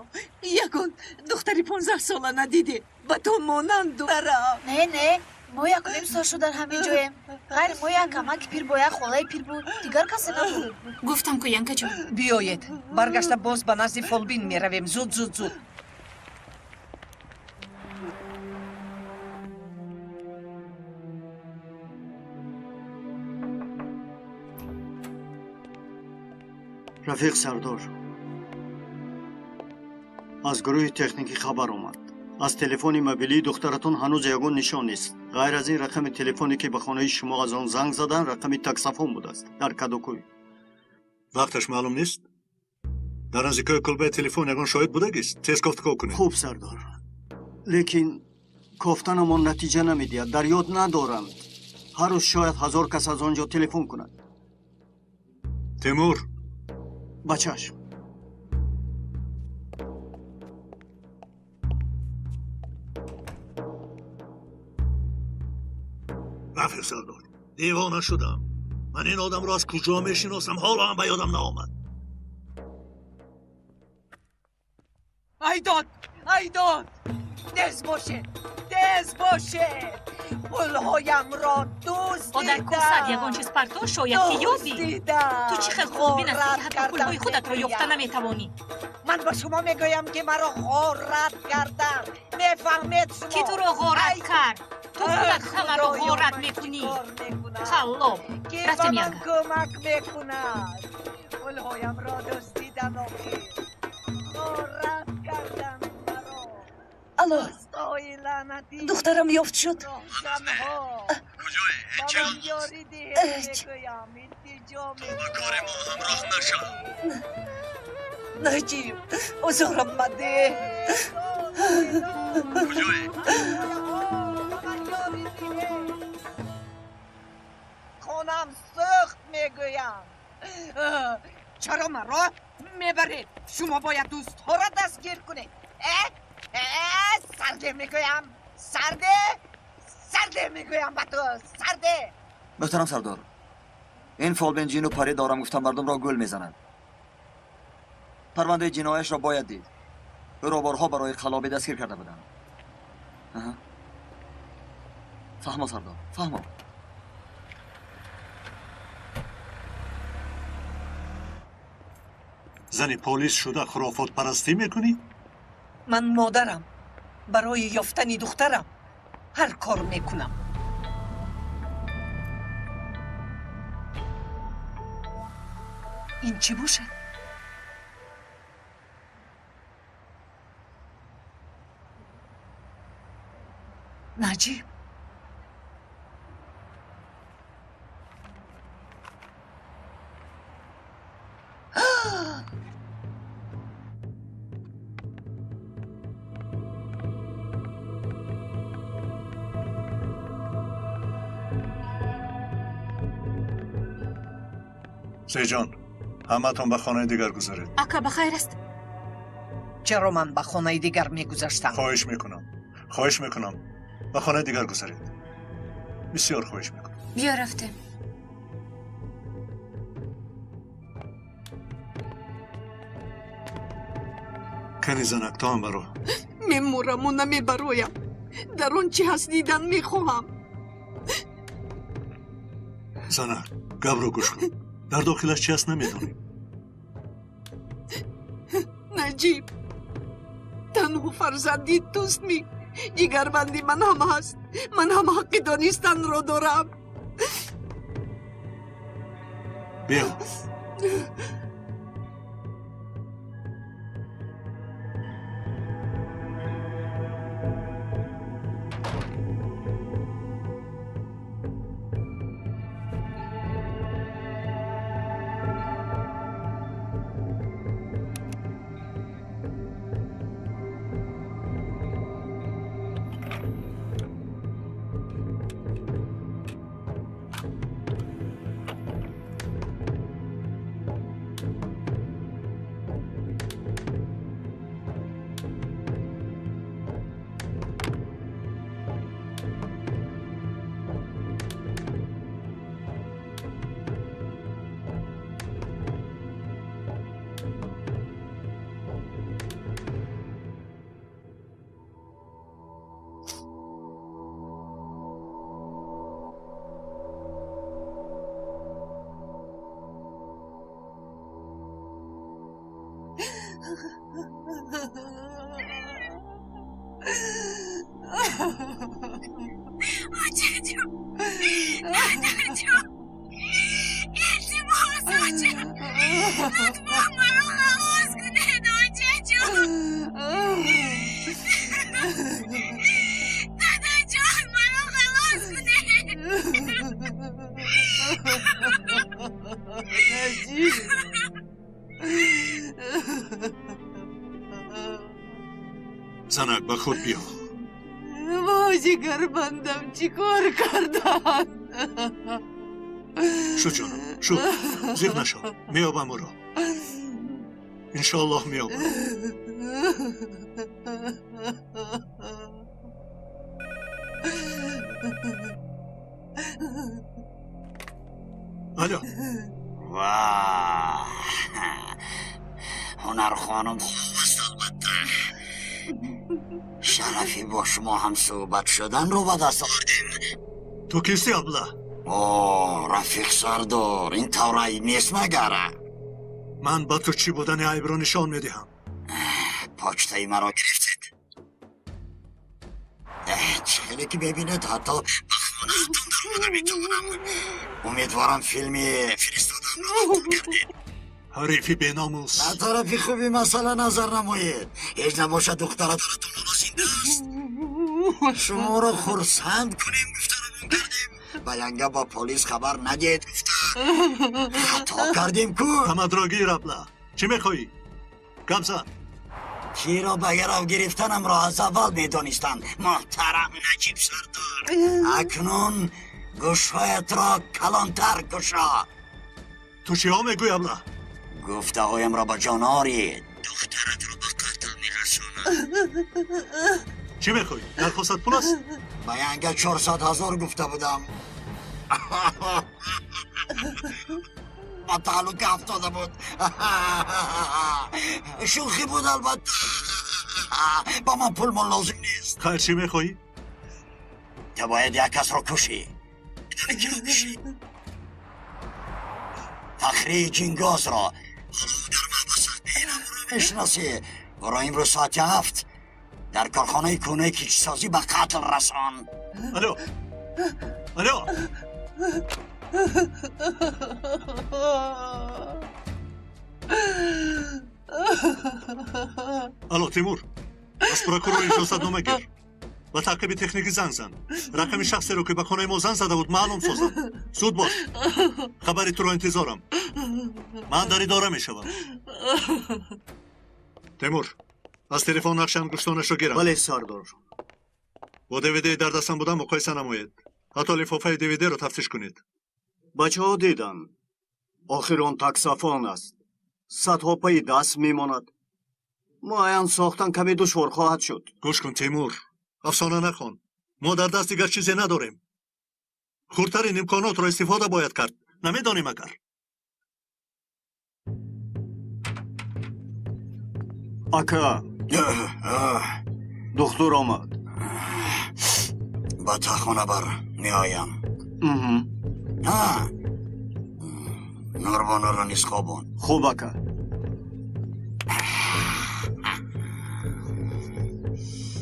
ягон духтари 15 сола надидед, ба ту монанд духтарам. Не, не, мо якуним сол шуд дар ҳамин ҷоем. Ғайри мо як амаки пир бо як холаи пир буд, дигар касе набуд. Гуфтам ку, Янкаҷон. Биёед, баргашта боз ба назди фолбин меравем. Зуд, зуд, зуд. Рафиқ сардор, аз гурӯҳи техникӣ хабар омад. Аз телефони мобилии духтаратон ҳанӯз ягон нишон нест. Ғайр аз ин рақами телефоне ки ба хонаи шумо аз он занг задан, рақами таксофон будааст дар Кадокӯй. Вақташ маълум нест? Дар наздикои кулбаи телефон ягон шоҳид будагист? Тез кофтуков кунед. Хуб сардор, лекин кофтанамон натиҷа намедиҳад. Дар ёд надоранд. Ҳар рӯз шояд 1000 кас аз он ҷо телефон кунад. Тимур, ба чашм. Рафиқ сардор, девона шудам. Ман ин одамро аз куҷо мешиносам? Ҳоло ҳам ба ёдам наомад. Айдод, айдод, тез бошед, тез бошед, пулҳоямро дуздиданд. Одар курсат ягон чиз парто, шояд ки ёбӣ. Ту чӣ хел худбин ҳастӣ, ки ҳатто пулҳои худатро ёфта наметавонӣ? Ман ба шумо мегӯям, ки маро ғорат карданд. Мефаҳмед шумо? Ки туро ғорат кард? Ту худат ҳамаро ғорат мекунӣ. Қаллоб, Ки ба рафтем ман янга. кӯмак мекунад? Пулҳоямро дуздиданд, охир. Ғорат карданд маро. Алло, Дӯстои лаънатӣ. духтарам ёфт шуд. Роҳзанҳо. Куҷое? Ба Чанд ман ёрӣ диҳед, Эч. мегӯям, илтиҷо ба кори мо ҳамроҳ нашав. Наҷиб, озорам мадеҳ. Куҷое? Хонам сӯхт, мегӯям. Чаро маро мебаред? Шумо бояд дӯстҳоро дастгир кунед. Э, э, сарде мегӯям, сарде, сарде мегӯям ба ту, сарде. Муҳтарам сардор, ин фолбин ҷину парӣ дорам гуфта мардумро гул мезанад. Парвандаи ҷинояшро бояд дид. Ӯро борҳо барои қаллобӣ дастгир карда буданд. Аҳа. Фаҳмо сардор, фаҳмо. Зани полис шуда хурофотпарастӣ мекунӣ? Ман модарам. Барои ёфтани духтарам ҳар кор мекунам. Ин чӣ бошад? Наҷиб, Сеҷон, ҳамаатон ба хонаи дигар гузаред. Ака, ба хайр аст? Чаро ман ба хонаи дигар мегузаштам? Хоҳиш мекунам, хоҳиш мекунам, ба хонаи дигар гузаред. Бисёр хоҳиш мекунам. Биё, рафтем. Кани занак, ту ҳам баро. Мемураму намебароям. Дар он чӣ ҳаст дидан мехоҳам. Занак, гапро гӯш кун. Дар дохилаш чи ҳаст намедонем. Наҷиб, танҳо фарзанди туст ми? Ҷигарбанди ман ҳам ҳаст. Ман ҳам ҳаққи донистанро дорам. Биё. Очаҷон, дадаҷон, илтимос, оча, лутфан. Занак, ба худ биё. Вой, ҷигарбандам, чӣ кор карданд? Шу ҷонам, шу, зиқ нашав, меёбам ӯро. Иншоаллоҳ меёбам. Алло. Ва ҳунархонум хуб аст, албатта. Шарафи бо шумо ҳамсӯҳбат шуданро ба даст овардем. Ту кисти, абла? О, рафиқ сардор, ин тавр айб нест магара? Ман ба ту чӣ будани айбро нишон медиҳам. Почтаи маро гирифтед? Чӣ хеле ки мебинед, ҳатто ба хонаатон даромада метавонам. Умедворам филми фиристодамро қабул кардед. Ҳарифи беномус. Ба тарафи хуби масъала назар намоед. Ҳеҷ набошад, духтаратонатон ҳоло зинда аст. Шуморо хурсанд кунем гуфтарамон кардем. Ба янга ба полис хабар надиҳед гуфта. Хато кардем ку? Ҳамадро гир, абла. Чӣ мехоҳӣ? Гап зан. Киро ба гарав гирифтанамро аз аввал медонистам, муҳтарам Наҷиб сардор. Акнун гӯшҳоятро калонтар кушо. Ту чиҳо мегӯӣ, абла? Гуфтаҳоямро ба ҷон орӣ, духтаратро ба қатл мерасонам. Чӣ мехоҳӣ? Дархостат пул аст? Ба янга 400 000 гуфта будам. Ба таълука афтода буд. Шӯхӣ буд, албатта. Ба ман пулмон лозим нест. Хайр, чӣ мехоҳӣ? Ту бояд як касро кушӣ. Киро кушӣ? Фахрии Ҷингозро. Ҳоло ӯ дар маҳбас аст. Бенамуро мешиносӣ. Ӯро имрӯз соати 7 дар корхонаи кӯҳнаи кичсозӣ ба қатл расон. Алло, алло. Алло, Тимур, аз прокурор иҷозатнома гир. Ба таъқиби техникӣ занг зан. Рақами шахсеро, ки ба хонаи мо занг зада буд, маълум созам. Зуд бош. Хабари туро интизорам. Ман дар идора мешавам. Тимур, аз телефон нақши ангуштонашро гирам. Бале, сардор. Бо ДВД дар дастам будам муқоиса намоед. Ҳатто лифофаи ДВД-ро тафтиш кунед. Бачаҳо диданд. Охир он таксофон аст. Садҳо пайи даст мемонад. Муайян сохтан каме душвор хоҳад шуд. Гӯш кун, Тимур, афсона нахон. Мо дар даст дигар чизе надорем. Хурдтарин имконотро истифода бояд кард. Намедонем агар. Ака, духтур омад. Ба тахона бар, меоям. Нурбонуро низ хобон. Хуб, ака.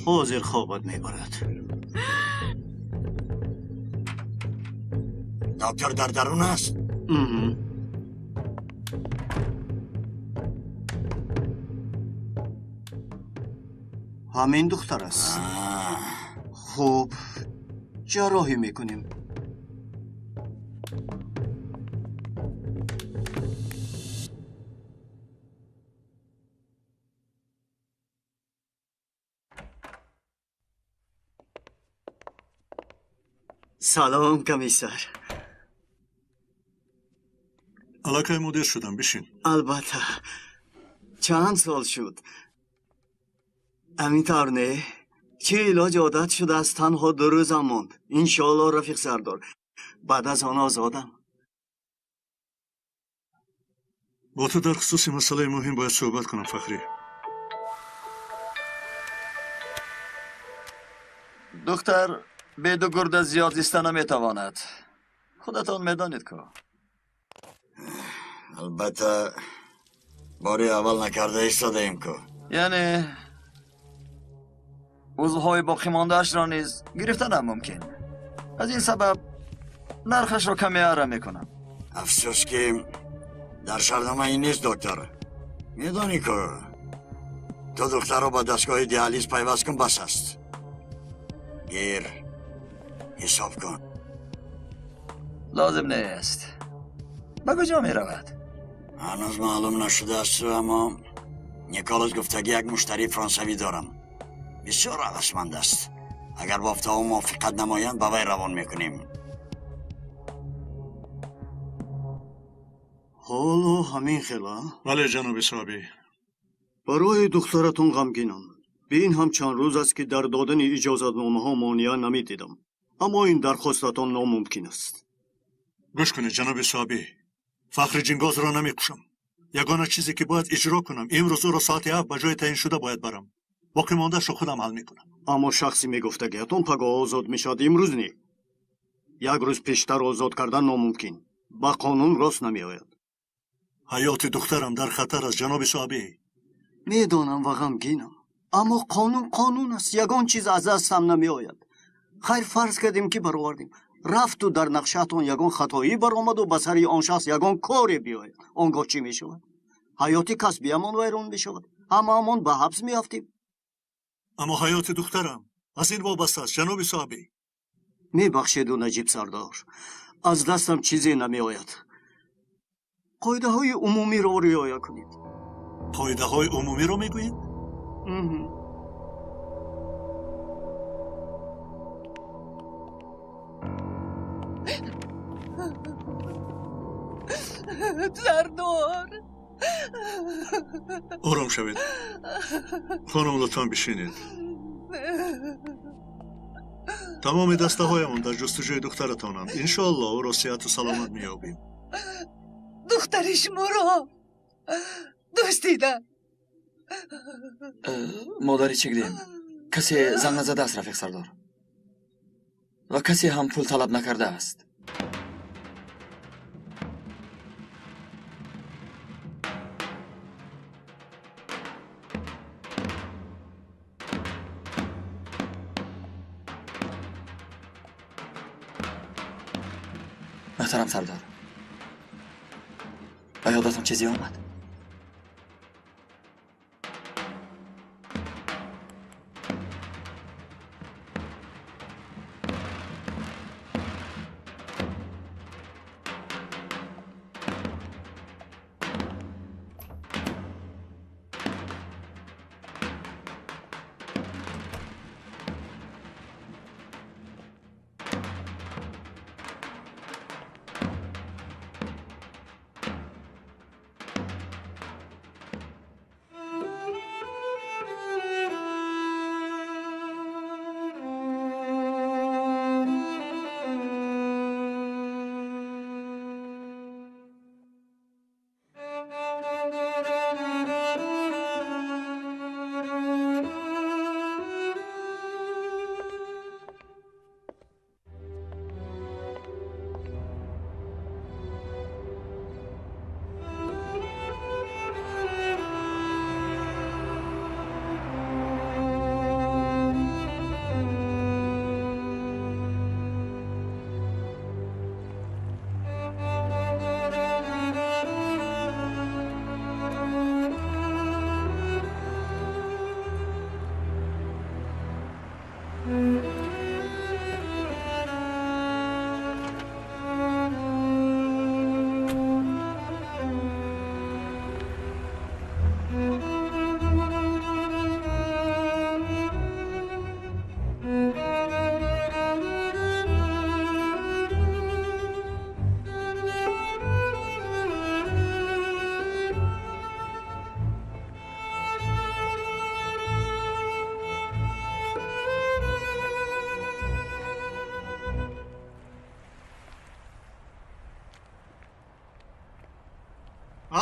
Ҳозир хобат мебарад. Доктор дар дарун аст? Ҳамин духтар аст. Хуб, ҷарроҳӣ мекунем. Салом, комиссар. Аллакай мудир шудам, бишин. Албатта. Чанд сол шуд. Ҳамин тавр не? Чӣ илоҷ, одат шудааст, танҳо 2 рӯзам монд. Иншоаллоҳ, рафиқ сардор. Баъд аз он озодам. Бо ту дар хусуси масъалаи муҳим бояд суҳбат кунам, Фахрӣ. Духтар беду гурда зиёд зиста наметавонад. Худатон медонед ку. Албатта, бори аввал накарда истодаем ку. Яъне узвҳои боқимондаашро низ гирифтанам мумкин. Аз ин сабаб нархашро каме ара мекунам. Афсӯс, ки дар шартнома ин нест, доктор. Медонӣ ку, ту духтарро ба дастгоҳи диализ пайваст кун, бас аст. Гир, ҳисоб кун. Лозим нест. Ба куҷо меравад? Ҳанӯз маълум нашудааст, аммо Николас гуфтаги як муштарии франсавӣ дорам. Бисёр ҳавасманд аст. Агар бофтаҳо мувофиқат намоянд, ба вай равон мекунем. Ҳоло ҳамин хела? Бале, ҷаноби соҳибӣ. Барои духтаратон ғамгинам. Бе ин ҳам чанд рӯз аст, ки дар додани иҷозатномаҳо монеа намедидам. Аммо ин дархостатон номумкин аст. Гӯш кунед, ҷаноби соҳибӣ. Фахри Ҷингозро намекушам. Ягона чизе ки бояд иҷро кунам, имрӯз ӯро соати 7 ба ҷои таъиншуда бояд барам. Боқӣ мондаашро худам ҳал мекунам. Аммо шахси мегуфтагиатон пагоҳ озод мешавад, имрӯз не. Як рӯз пештар озод кардан номумкин. Ба қонун рост намеояд. Ҳаёти духтарам дар хатар аст, ҷаноби соҳибӣ. Медонам ва ғамгинам. Аммо қонун қонун аст. Ягон чиз аз дастам намеояд. Хайр, фарз кардем ки баровардем. Рафту дар нақшаатон ягон хатоӣ баромаду ба сари он шахс ягон коре биёяд. Он гоҳ чӣ мешавад? Ҳаёти касбиамон вайрон мешавад. Ҳамаамон ба ҳабс меафтем. Аммо ҳаёти духтарам аз ин вобаста аст, ҷаноби соҳибӣ. Мебахшеду, Наҷиб сардор. Аз дастам чизе намеояд. Қоидаҳои умумиро риоя кунед. Қоидаҳои умумиро мегӯед? Сардор! Ором шавед. Хонум, лутфан бишинед. Тамоми дастаҳоямон дар ҷустуҷӯи духтаратонанд. Иншоаллоҳ ӯро сиҳату саломат меёбем. Духтари шуморо дуздида. Модари Чиглем, касе занг назадааст, рафиқ сардор, ва касе ҳам пул талаб накардааст. Муҳтарам сардор, ба ёдатон чизе омад?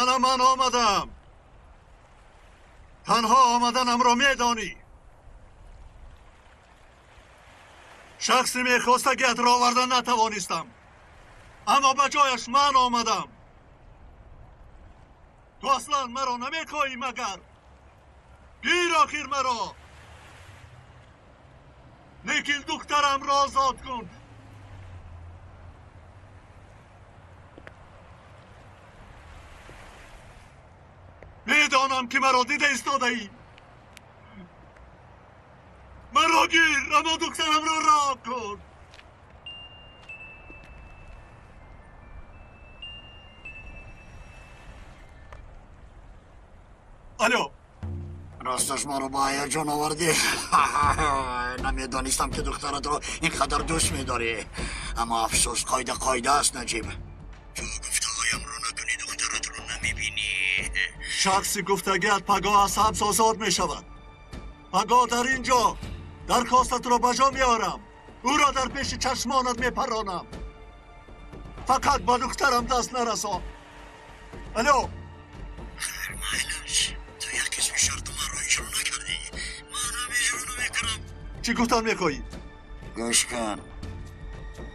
Ана ман омадам. Танҳо омаданамро медонӣ. Шахси мехостагиатро оварда натавонистам. Аммо ба ҷояш ман омадам. Ту аслан маро намехоҳӣ магар? Гир охир маро. Лекин духтарамро озод кун. Медонам ки маро дида истодаӣ. Маро гир, аммо духтарамро раҳо кун. Алло. Росташ маро ба ҳаяҷон овардӣ. Намедонистам ки духтаратро ин қадар дӯст медорӣ. Аммо афсӯс, қоида қоида аст, Наҷиб. Ту гуфтаҳоямро накунӣ, духтаратро намебинӣ. Шахси гуфтагиат пагоҳ аз ҳабс озод мешавад. Пагоҳ дар ин ҷо дархостатро ба ҷо меорам. Ӯро дар пеши чашмонат мепаронам. Фақат ба духтарам даст нарасон. Алло. Хайр, майлаш. Ту як қисми шарти маро иҷро накардӣ. Манам иҷро намекунам. Чӣ гуфтан мехоҳӣ? Гӯш кун.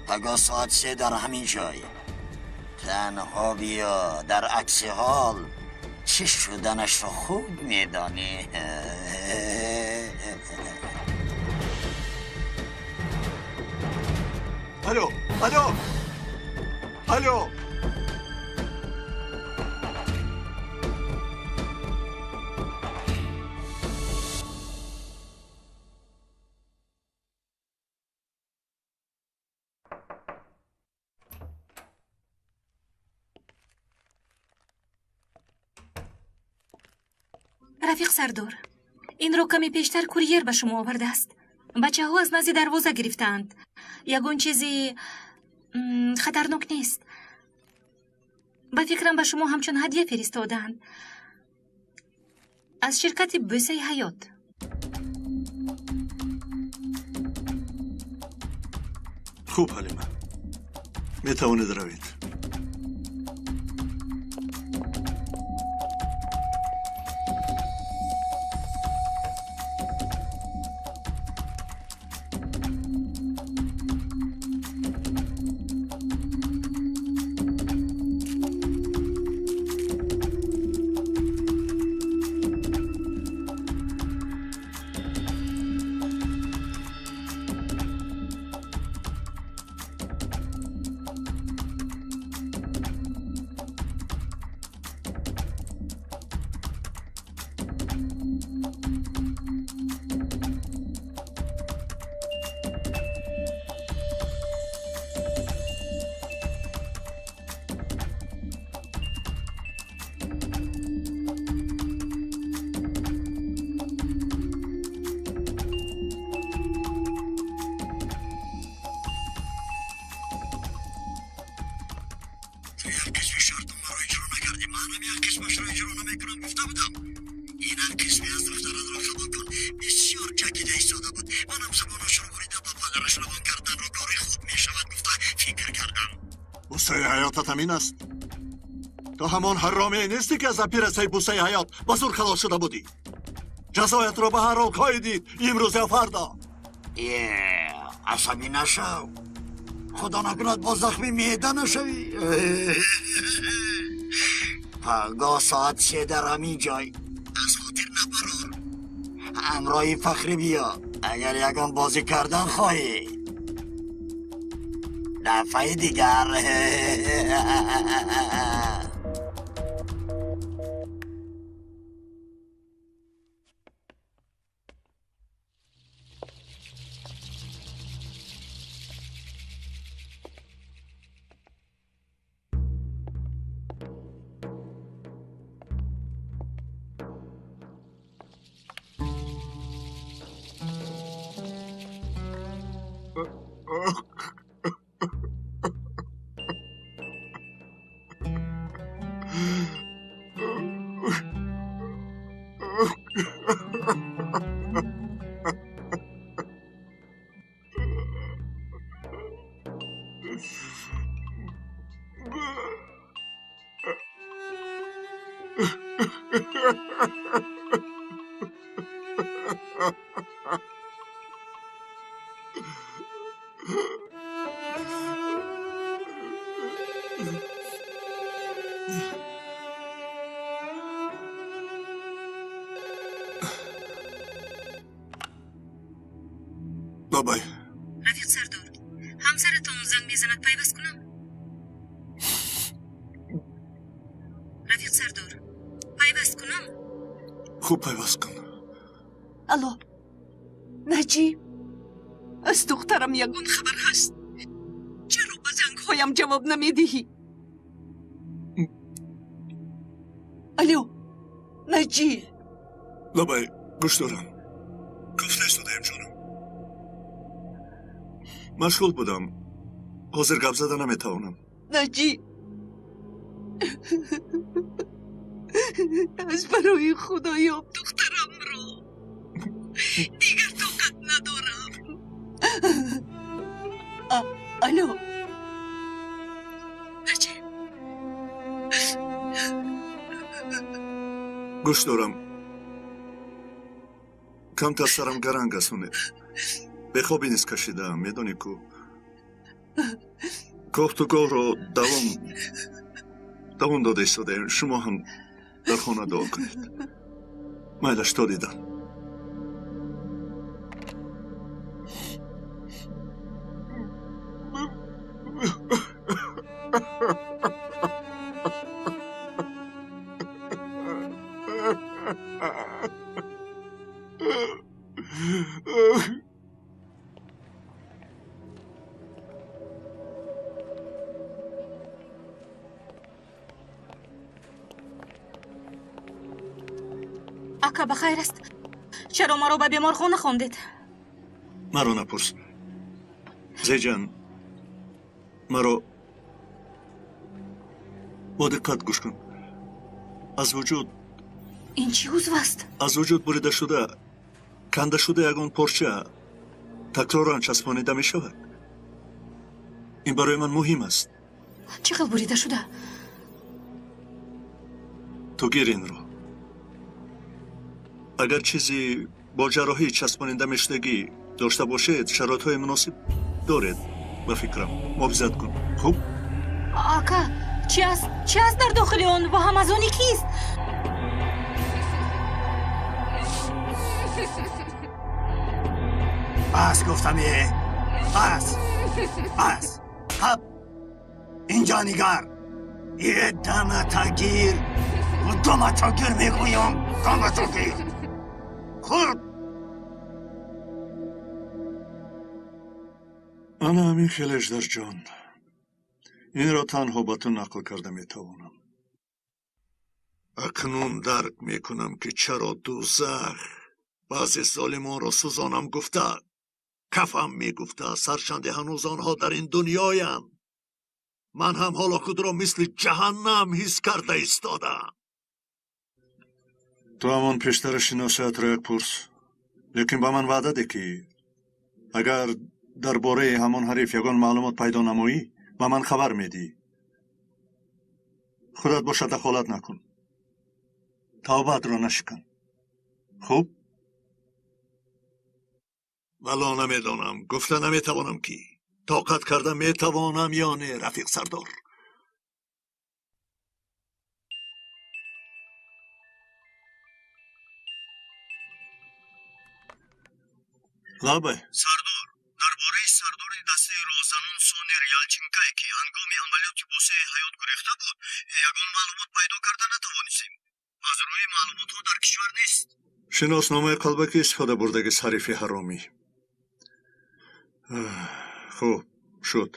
Пагоҳ соат 3 дар ҳамин ҷой. Танҳо биё. Дар акси ҳол чӣ шуданашро хуб медонӣ. Алло, алло, алло. Рафиқ сардор, инро каме пештар курьер ба шумо овардааст. Бачаҳо аз назди дарвоза гирифтаанд. Ягон чизи хатарнок нест. Ба фикрам, ба шумо ҳамчун ҳадя фиристодаанд. Аз ширкати Бӯсаи ҳаёт. Хуб, Ҳалима, метавонед равед. Ҳаётат ҳамин аст. Ту ҳамон ҳаромие нестӣ, ки аз оператсияи бусаи ҳаёт ба зур халос шуда будӣ. Ҷазоятро ба ҳар ҳол хоҳӣ дид, имрӯз ё фардо. Е, асабӣ нашав. Худо накунад боз захми меъда нашавӣ. Пагоҳ соат 3 дар ҳамин ҷой. Аз хотир набарор. Ҳамроҳи Фахрӣ биё, агар ягон бозӣ кардан хоҳӣ. Дафъаи дигар. Бабай. Рафиқ сардор, ҳамсаратон занг мезанад, пайваст кунам? Рафиқ сардор, пайваст кунам? Хуб, пайваст кун. Алло, Наҷиб, аз духтарам ягон хабар ҳаст? Чаро ба зангҳоям ҷавоб намедиҳӣ? Алло, Наҷиб. Лабай. Гӯш дорам. Гуфта истодаем, ҷонам. Машғул будам. Ҳозир гап зада наметавонам. Наҷиб, аз барои Худоёб духтарамро. Дигар тоқат надорам. Алло. Наҷиб. Гӯш дорам. Камтар сарам гаранг аст, Умед. Бехобӣ низ кашидаам, медонӣ ку. Кофту говро давом дода истодаем. Шумо ҳам дар хона дуо кунед. Майлаш, то дидан. Ака, ба хайр аст? Чаро маро ба беморхона хондед? Маро напурс. Зеҷан, маро бо диққат гӯш кун. Аз вуҷуд Ин чӣ узв аст? Аз вуҷуд бурида шуда, канда шуда ягон порча такроран часпонида мешавад. Ин барои ман муҳим аст. Чӣ хел бурида шуда? Ту гир инро. Агар чизи бо ҷарроҳӣ часпонида мешудагӣ дошта бошед, шароитҳои муносиб доред, ба фикрам. Муҳофизат кун. Хуб? Ака, чӣ аст? Чӣ аст дар дохили он ва ҳам аз они кист? Бас гуфтам, е. Бас. Бас. Хаб. Инҷа нигар. Е даматагир. Даматагир мегӯям. Даматагир. Хурд. Ана ҳамин хеле, Эждарҷон. Инро танҳо ба ту нақл карда метавонам. Акнун дарк мекунам, ки чаро дузах баъзе золимонро сӯзонам гуфта, кафам мегуфтааст, ҳарчанде ҳанӯз онҳо дар ин дунёянд. Ман ҳам ҳоло худро мисли ҷаҳаннам ҳис карда истодаам. Ту ҳамон пештара шиносиятро як пурс, лекин ба ман ваъда де, ки агар дар бораи ҳамон ҳариф ягон маълумот пайдо намоӣ, ба ман хабар медиҳӣ. Худат бошад дахолат накун. Тавбаатро нашикан. Хуб? Вало намедонам, гуфта наметавонам, ки тоқат карда метавонам ё не, рафиқ сардор. Лабай. Сардор, дар бораи сардори дастаи роҳзанон Сонер Ялчинкай, ки ҳангоми амалиёти босеи ҳаёт гурехта буд, ягон маълумот пайдо карда натавонистем. Аз рӯи маълумотҳо дар кишвар нест. Шиносномаи қалбакӣ истифода бурдаги сарифи ҳаромӣ. Хуб, шуд.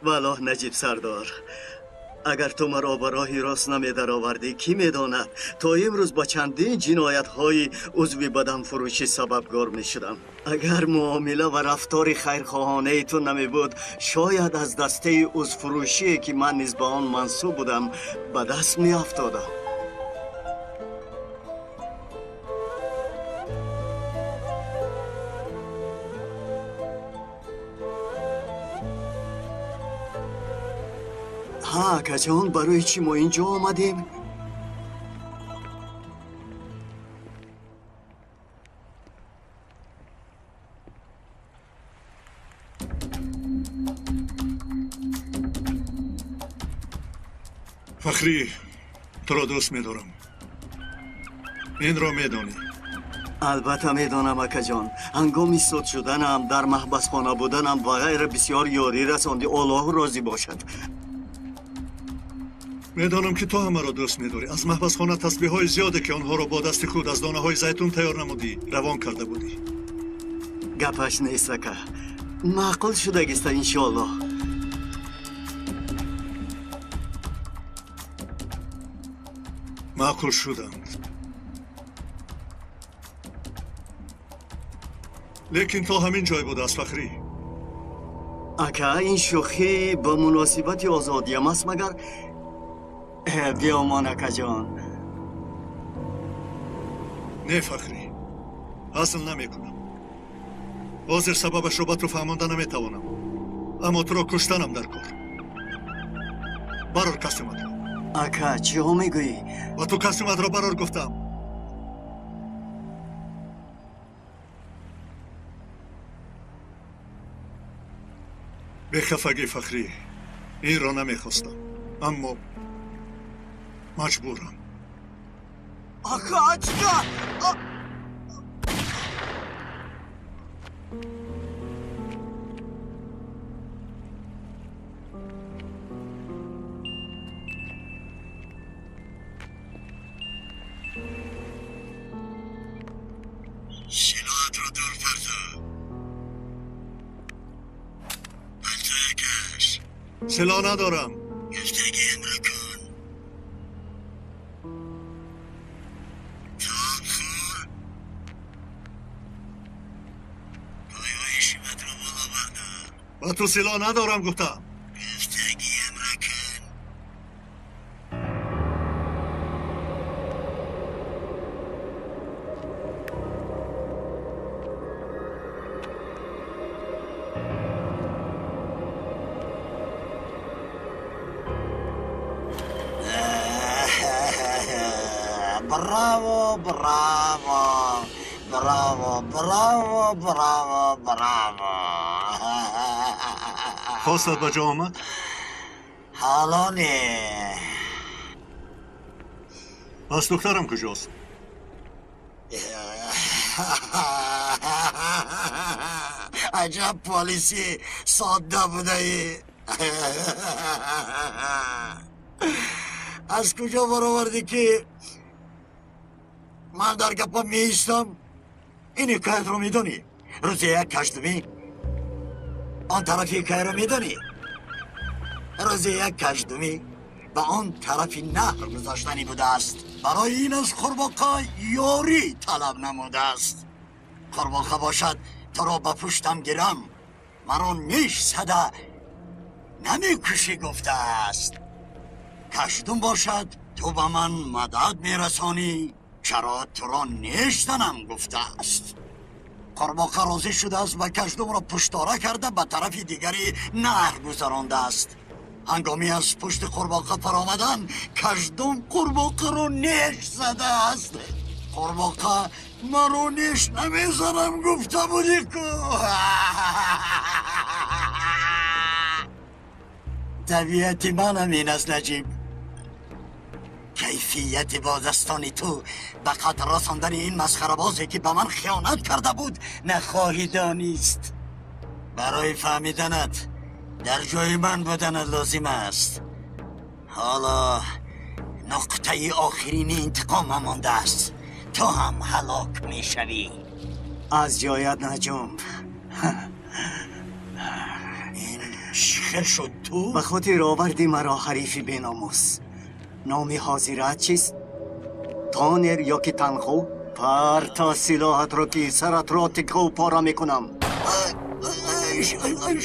Валлоҳ, Наҷиб сардор, Агар ту маро ба роҳи рост намедаровардӣ, кӣ медонад, то имрӯз ба чандин ҷиноятҳои узви баданфурӯшӣ сабабгор мешудам. Агар муомила ва рафтори хайрхоҳонаи ту намебуд, шояд аз дастаи узвфурӯшие ки ман низ ба он мансуб будам, ба даст меафтодам. Ҳа, акаҷон, барои чӣ мо инҷо омадем? Фахрӣ, туро дӯст медорам. Инро медонӣ. Албатта медонам, акаҷон. Ҳангоми суд шуданам, дар маҳбасхона буданам ва ғайра бисёр ёрӣ расондӣ. Оллоҳ розӣ бошад. Медонам ки ту ҳамаро дӯст медорӣ. Аз маҳбасхона тасбеҳҳои зиёде ки онҳоро бо дасти худ аз донаҳои зайтун тайёр намудӣ, равон карда будӣ. Гапаш нест, ака. Маъқул шудагиста, иншоаллоҳ. Маъқул шуданд. Лекин то ҳамин ҷой будааст, Фахрӣ. Ака, ин шӯхӣ ба муносибати озодиям аст, магар? Биёмон, акаҷон. Не, Фахрӣ, ҳазл намекунам. Ҳозир сабабашро ба ту фаҳмонда наметавонам, аммо туро куштанам дар кор. Барор костюматро. Ака, чиҳо мегӯӣ? Ба ту костюматро барор гуфтам. Бехафагӣ, Фахрӣ, инро намехостам, аммо маҷбурам. Ака, чика? Силоҳатро дур парто. Палтоякаш. Силоҳ надорам. Гуфтагиамро кун. Тоб хӯр. Пойҳои шиматро боло бардор. Ба ту силоҳ надорам гуфтам. Гуфтагиамро кун. Браво, браво, браво, браво, браво, браво. Хостат ба ҷо омад? Ҳоло не. Пас духтарам куҷост? Аҷаб полиси содда будаӣ. Аз куҷо баровардӣ ки ман дар гапа меистам? Ин ҳикоятро медонӣ? Рӯзе як каштумӣ он тарафи ҳикояро медонӣ? Рӯзе як каштумӣ ба он тарафи наҳр гузаштанӣ будааст. Барои ин аз қурбоқа ёрӣ талаб намудааст. Қурбоқа бошад, туро ба пуштам гирам, маро неш зада намекушӣ гуфтааст. Каштум бошад, ту ба ман мадад мерасонӣ, чаро туро неш занам гуфтааст. Қурбоқа розӣ шудааст ва каштумро пуштора карда ба тарафи дигари наҳр гузарондааст. Ҳангоми аз пушти қурбоқа фаромадан, каштум қурбоқаро неш задааст. Қурбоқа маро неш намезанам гуфта будӣ ку. Табиати манам ин аст, Наҷиб. Кайфияти бо дастони ту ба қатл расондани ин масхарабозе ки ба ман хиёнат карда буд нахоҳӣ донист. Барои фаҳмиданат дар ҷои ман буданат лозим аст. Ҳоло нуқтаи охирини интиқомам мондааст. Ту ҳам ҳалок мешавӣ. Аз ҷоят наҷумб. Ин чӣ хел шуд ту? Ба хотир оварди маро ҳарифи беномус. Номи ҳозираат чист? Тонер ё ки Танху? Парта силоҳатро ки саратро тиккаву пора мекунам.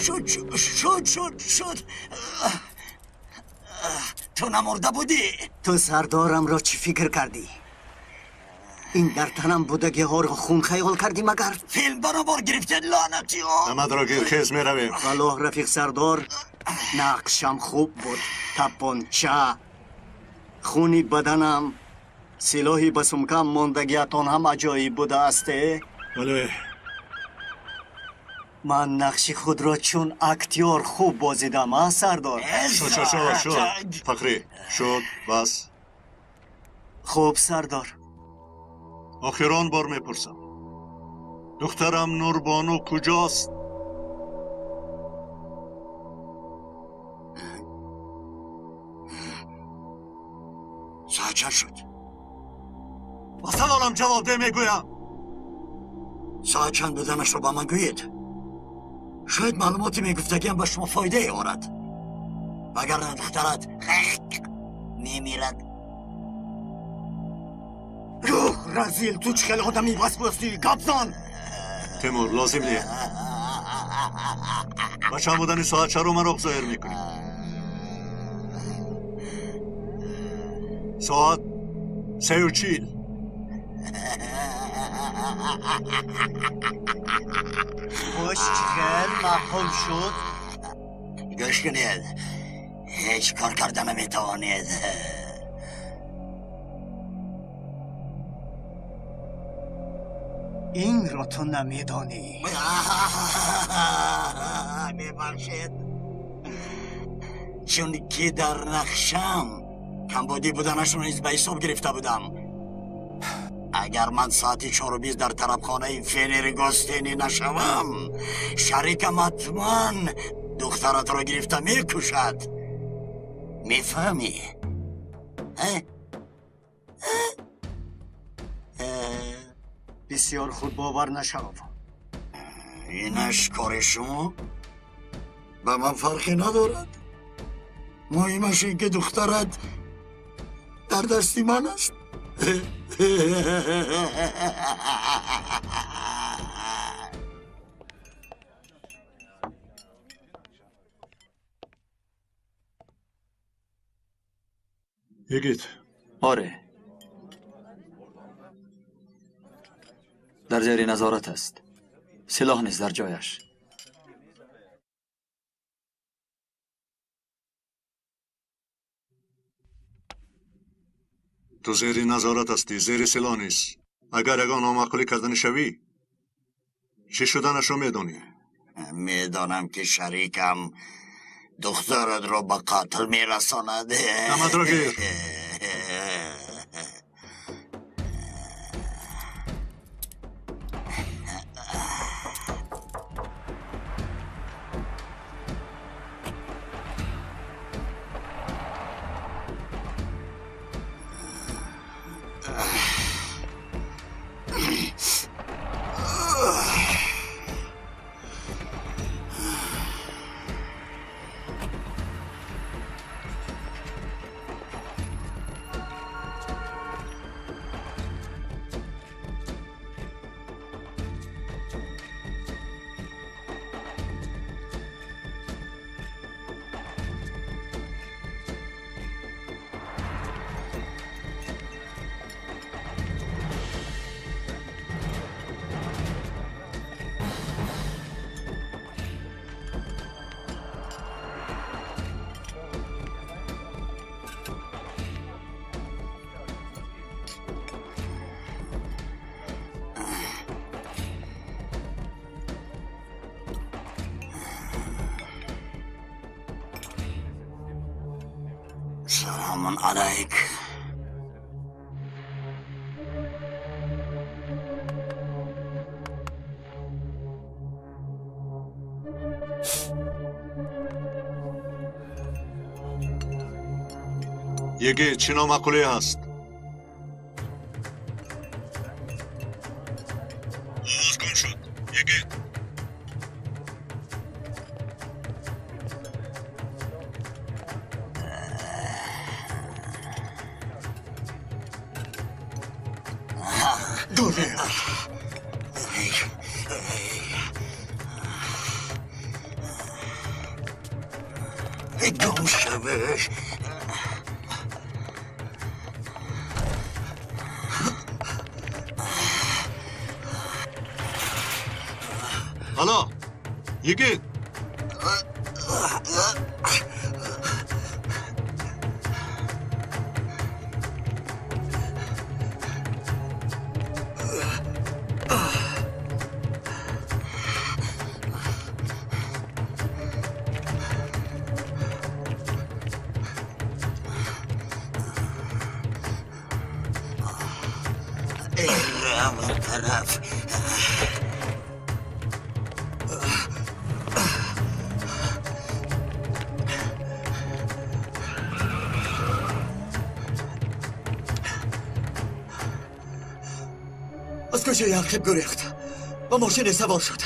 Шуд, шуд, шуд, шуд. Ту намурда будӣ? Ту сардорамро чӣ фикр кардӣ? Ин дар танам будагиҳоро хун хаёл кардӣ магар? Филм баробар гирифтед, лаънатиҳо! Намадро гир, хез, меравем. Валлоҳ, рафиқ сардор, нақшам хуб буд. Тапонча, хуни баданам, силоҳи ба сумкам мондагиатон ҳам аҷоиб будааст, э? Бале. Ман нақши худро чун актёр хуб бозидам, а, сардор? Шуд, шуд, шуд, шуд. Фахрӣ, шуд, бас. Хуб, сардор. Охирон бор мепурсам. Духтарам Нурбону куҷост? Соат чанд шуд? Ба саволам ҷавоб де, мегӯям. Соат чанд буданашро ба ман гӯед. Шояд маълумоти мегуфтагиам ба шумо фоидае орад. Вагарна духтарат мемирад. Юх, разил, ту чӣ хел одами васвасӣ, гап зан! Тимур, лозим не. Ба чанд будани соат чаро маро зоҳир мекунӣ? Соат 3:40. Хуш, чӣ хел маъқул шуд? Гӯш кунед, ҳеҷ кор карда наметавонед. Инро ту намедонӣ. Мебахшед, чунки дар нақшам камбудӣ буданашро низ ба ҳисоб гирифта будам. Агар ман соати 4:20 дар тарабхонаи Фенери Гостини нашавам, шарикам ҳатман духтаратро гирифта мекушад. Мефаҳмӣ? Бисёр худбовар нашав. Инаш кори шумо? Ба ман фарқе надорад. Муҳимаш ин ки духтарат дар дасти ман аст. Йигит. Оре. Дар зери назорат аст. Силоҳ низ дар ҷояш. Ту зери назорат ҳастӣ, зери силоҳ низ. Агар ягон номаъқулӣ карданӣ шавӣ, чӣ шуданашро медонӣ. Медонам ки шарикам духтаратро ба қатл мерасонад. Намадро гир. Саламун алайк. Йигит, чӣ номаъқулӣ ҳаст? Овоз гум шуд. Йигит. Гурехт. Гум шавеш. Алло, йигит. Тараф. Аз кӯчаи ақиб гурехт, ба мошине савор шуд.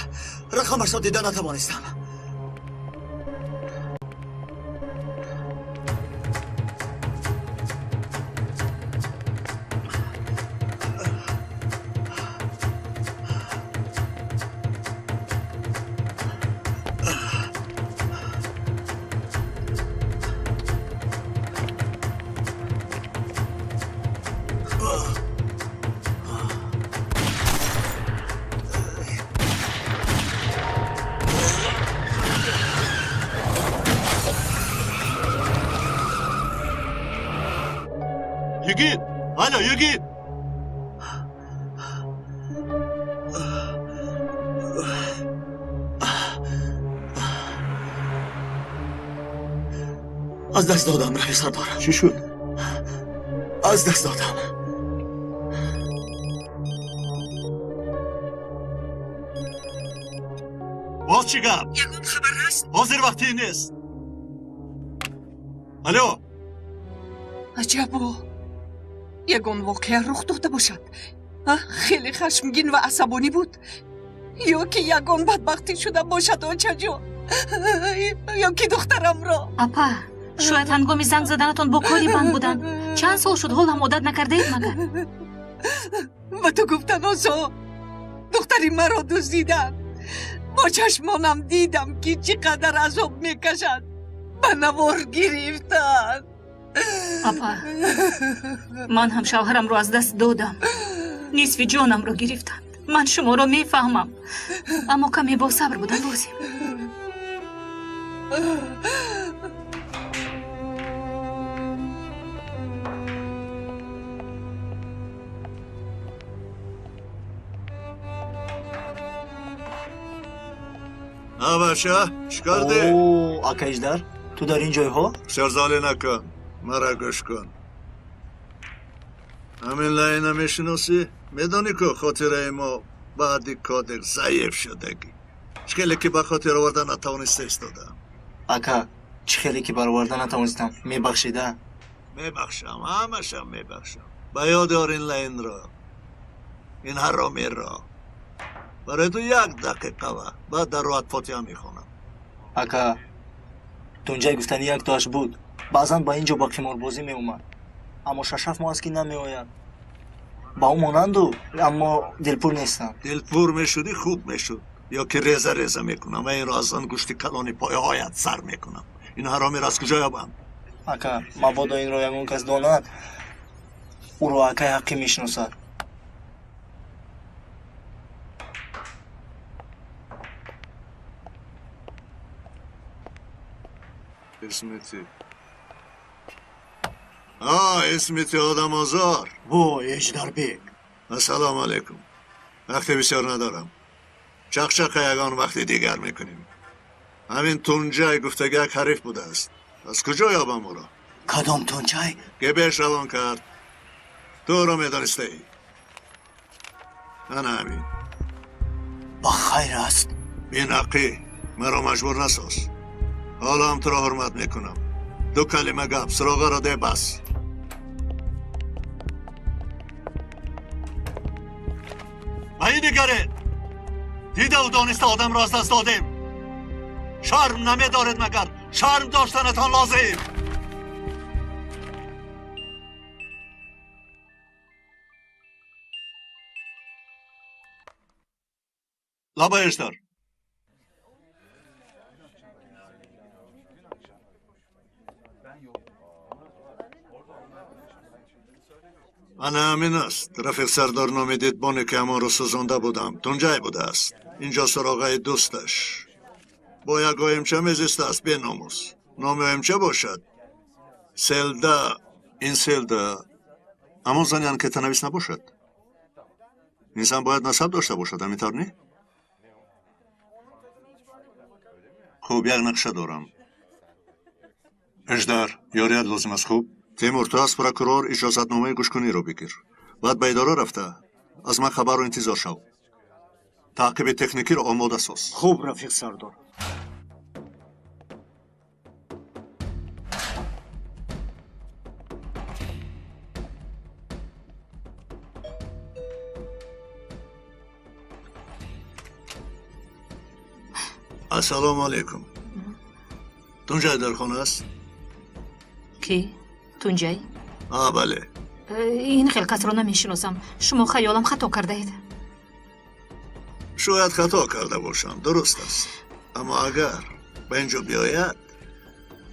Рақамашро дида натавонистам. Йигит! Алло, йигит! Аз даст додам, раис сардор. Чӣ шуд? Аз даст додам. Боз чӣ гап? Ягон хабар ҳаст? Ҳозир вақти нест. Алло! Аҷабо! Ягон воқеа рух дода бошад. Хеле хашмгин ва асабонӣ буд. Ё ки ягон бадбахтӣ шуда бошад, очаҷон. Ё ки духтарамро. Апа, шояд ҳангоми занг заданатон бо кори банд буданд. Чанд сол шуд, ҳол ҳам одат накардаед магар? Ба ту гуфтан осон. Духтари маро дуздиданд. Бо чашмонам дидам, ки чӣ қадар азоб мекашад. Ба навор гирифтанд. Апа, ман ҳам шавҳарамро аз даст додам. Нисфи ҷонамро гирифтанд. Ман шуморо мефаҳмам, аммо каме бо сабр будан лозим. А бача, чӣ кардӣ? О, ака Иждар, ту дар ин ҷойҳо? Сарзалӣ накун, мара гӯш кун. Ҳамин лайна мешиносӣ? Медонӣ ку хотираи мо баъди кодек заиф шудагӣ. Чӣ хеле ки ба хотир оварда натавониста истодаам. Ака, чӣ хеле ки бароварда натавонистам, мебахшида? Мебахшам, ҳамашам мебахшам. Ба ёд ор ин лайнро, ин ҳаромиро. Барои ту як дақиқа вақт, баъд дар роҳат фотиҳа мехонам. Ака, тунҷай гуфтани яктоаш буд. Баъзан ба ин ҷо ба қиморбозӣ меомад, аммо 6-7 моҳ аст, ки намеояд. Ба ӯ монанду, аммо дилпур нестам. Дилпур мешудӣ, хуб мешуд. Ё ки реза реза мекунам ва инро аз ангушти калони пояҳоят сар мекунам. Ин ҳаромиро аз куҷо ёбам? Ака, мабодо инро ягон кас донад, ӯро акай ҳаққӣ мешиносад. Исмити. А, исмити одамозор. Вой, Эждарбек. Ассалому алайкум. Вақти бисёр надорам. Чақчақа ягон вақти дигар мекунем. Ҳамин Тунҷай гуфтагиак ҳариф будааст. Аз куҷо ёбам ӯро? Кадом Тунҷай? Гебеш равон кард. Ту ӯро медонистаӣ. Ана ҳамин. Ба хайр аст. Бинақӣ, маро маҷбур насоз. Ҳоло ҳам туро ҳурмат мекунам. Ду калима гап, суроғаро де бас. Ба ин нигаред! Дидаву дониста одамро аз даст додем. Шарм намедоред магар? Шарм доштанатон лозим. Лабай Эждар. Ана ҳамин аст. Рафиқ сардор номи дидбоне ки ҳамонро сӯзонда будам, Тунҷай будааст. Инҷо суроғаи дӯсташ. Бо як оимча мезистааст беномус. Номи оимча бошад Селда. Ин Селда ҳамон зани анкетанавис набошад? Ин зан бояд насаб дошта бошад, ҳамин тавр не? Хуб, як нақша дорам. Эждар, ёрият лозим аст, хуб? Тимур, ту аз прокурор иҷозатномаи гӯшкуниро бигир. Баъд ба идора рафта аз ман хабарро интизор шав. Таъқиби техникиро омода соз. Хуб, рафиқ сардор. Ассалому алайкум. Тунҷай дар хона аст? Кӣ? Тунҷай? А, бале. Ин хел касро намешиносам. Шумо хаёлам хато кардаед. Шояд хато карда бошам, дуруст аст. Аммо агар ба ин ҷо биёяд,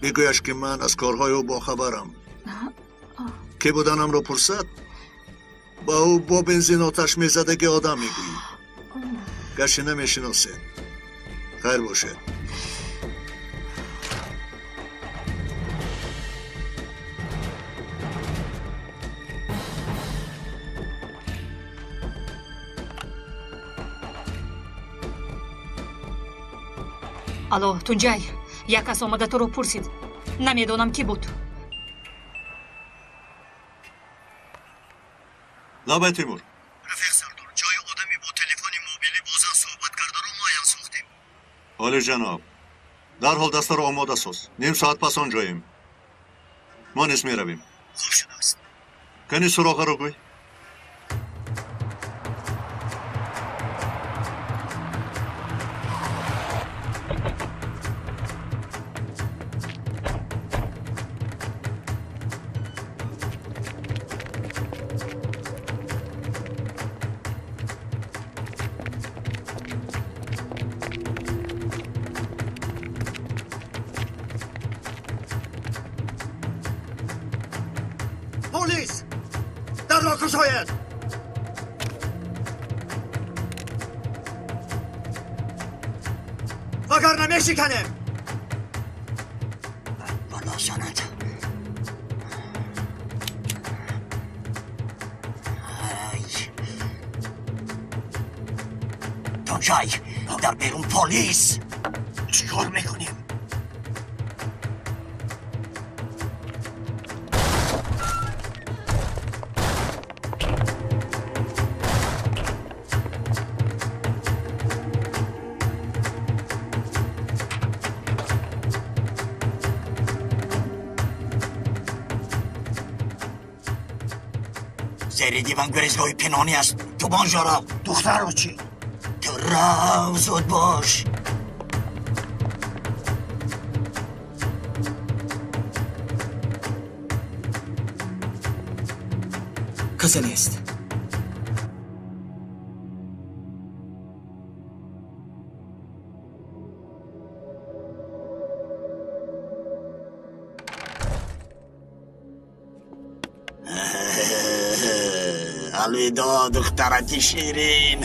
бигӯяш ки ман аз корҳои ӯ бохабарам. Кӣ буданамро пурсад, ба ӯ бо бензин оташ мезадаги одам мегӯӣ. Гарчи намешиносед. Хайр бошед. Алло, Тунҷай, як кас омада туро пурсид. Намедонам кӣ буд. Лабай, Тимур. Рафиқ сардор, ҷои одами бо телефони мобилӣ бо зан суҳбат кардаро муайян сохтем. Олӣ ҷаноб, дарҳол дастаро омода соз. Ним соат пас он ҷоем. Мо низ меравем. Хуб шудааст. Кани суроғаро гӯй. Полис! Дарро кушоед! Вагарна мешиканем! Бало занад. Ай. Тунҷай, дар берун полис! Чӣ кор мекунем? Зери диван гурезгоҳи пинҳонӣ аст. Ту ба он ҷо рав. Духтарро чӣ? Ту рав, зуд бош. Касе нест. Алвидо, духтараки ширин.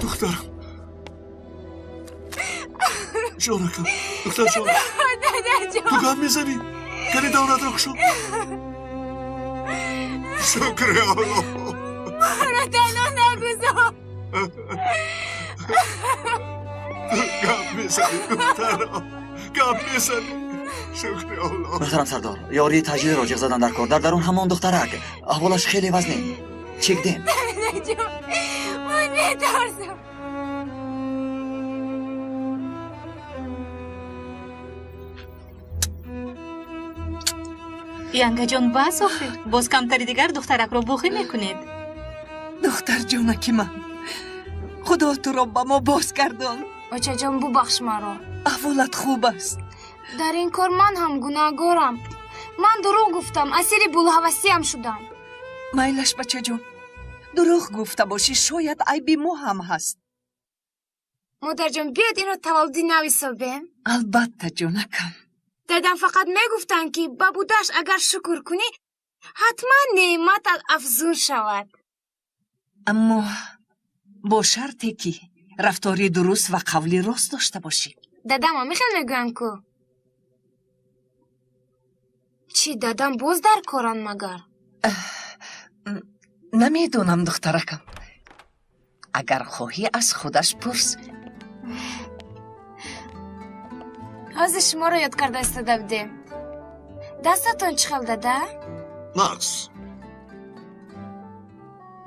Духтарам. Ҷонакам, духтар ҷон. Ту гап мезанӣ? Кани давлатро кушо. Шукри Аллоҳ. Маро танҳо нагузор. Гап мезанӣ, духтарам. Гап мезанӣ. Шукри Аллоҳ. Муҳтарам сардор, ёрии таҷлилро ҷиғ задан дар кор. Дар дарун ҳамон духтарак. Аҳволаш хеле вазнин. Чикдем. Дадаҷон, ман метарсам. Янгаҷон, бас охир. Боз камтари дигар духтаракро бухӣ мекунед. Духтарҷонаки ман, худо туро ба мо боз гардон. Очаҷон, бубахш маро. Аҳволат хуб аст? Дар ин кор ман ҳам гунаҳгорам. Ман дурӯғ гуфтам, асири булҳавасиам шудам. Майлаш, бачаҷон, дурӯғ гуфта бошӣ, шояд айби мо ҳам ҳаст. Модарҷон, биёд инро таваллуди нав ҳисобем. Албатта, ҷонакам. Дадам фақат мегуфтанд, ки ба будааш агар шукр кунӣ, ҳатман неъматат афзун шавад. Аммо бо шарте ки рафтори дуруст ва қавли рост дошта бошӣ. Дадам ҳамихел мегӯянд ку. Чӣ, дадам боз дар коранд магар? Намедонам, духтаракам. Агар хоҳӣ, аз худаш пурс. Ҳозир шуморо ёд карда истода будем. Дастатон чӣ хел, дада? Нақс.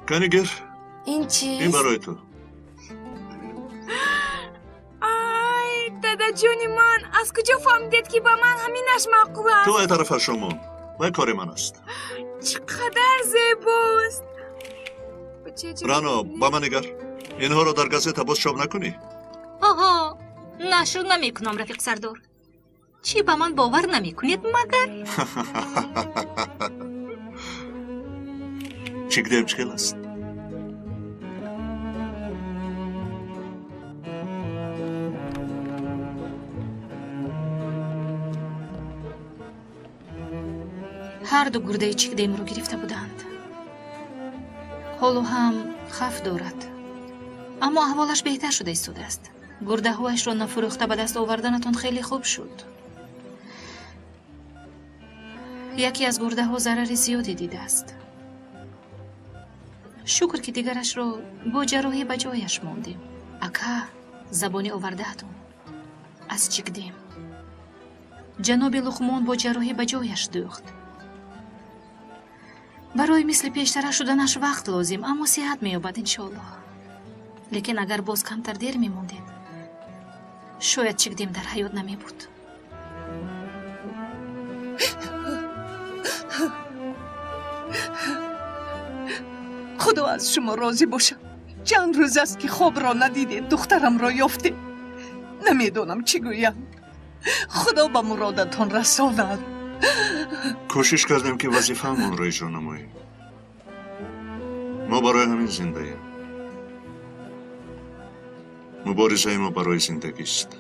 Кани гир. Ин чист? Ин барои ту. Ай, дадаҷони ман, аз куҷо фаҳмидед, ки ба ман ҳаминаш маъқул аст? Ту вай тарафа шомон. Вай кори ман аст. Чӣ қадар зебост! Рано, ба ман нигар. Инҳоро дар газета боз чоп накунӣ? Оҳо, нашр намекунам, рафиқ сардор. Чӣ, ба ман бовар намекунед магар? Чигдем чӣ хел аст? Ҳарду гурдаи чикдемро гирифта буданд. Ҳоло ҳам хавф дорад, аммо аҳволаш беҳтар шуда истодааст. Гурдаҳояшро нафурӯхта ба даст оварданатон хеле хуб шуд. Яке аз гурдаҳо зарари зиёде дидааст. Шукр, ки дигарашро бо ҷарроҳӣ ба ҷояш мондем. Ака, забони овардаатон аз чикдем. Ҷаноби Луқмон бо ҷарроҳӣ ба ҷояш дӯхт. Барои мисли пештара шуданаш вақт лозим, аммо сиҳат меёбад, иншоаллоҳ. Лекин агар боз камтар дер мемондед, шояд чикдем дар ҳаёт намебуд. Худо аз шумо розӣ бошад. Чанд рӯз аст, ки хобро надидем, духтарамро ёфтем. Намедонам чӣ гӯям. Худо ба муродатон расонад. Кӯшиш кардем, ки вазифаамонро иҷро намоем. Мо барои ҳамин зиндаем. Муборизаи мо барои зиндагист.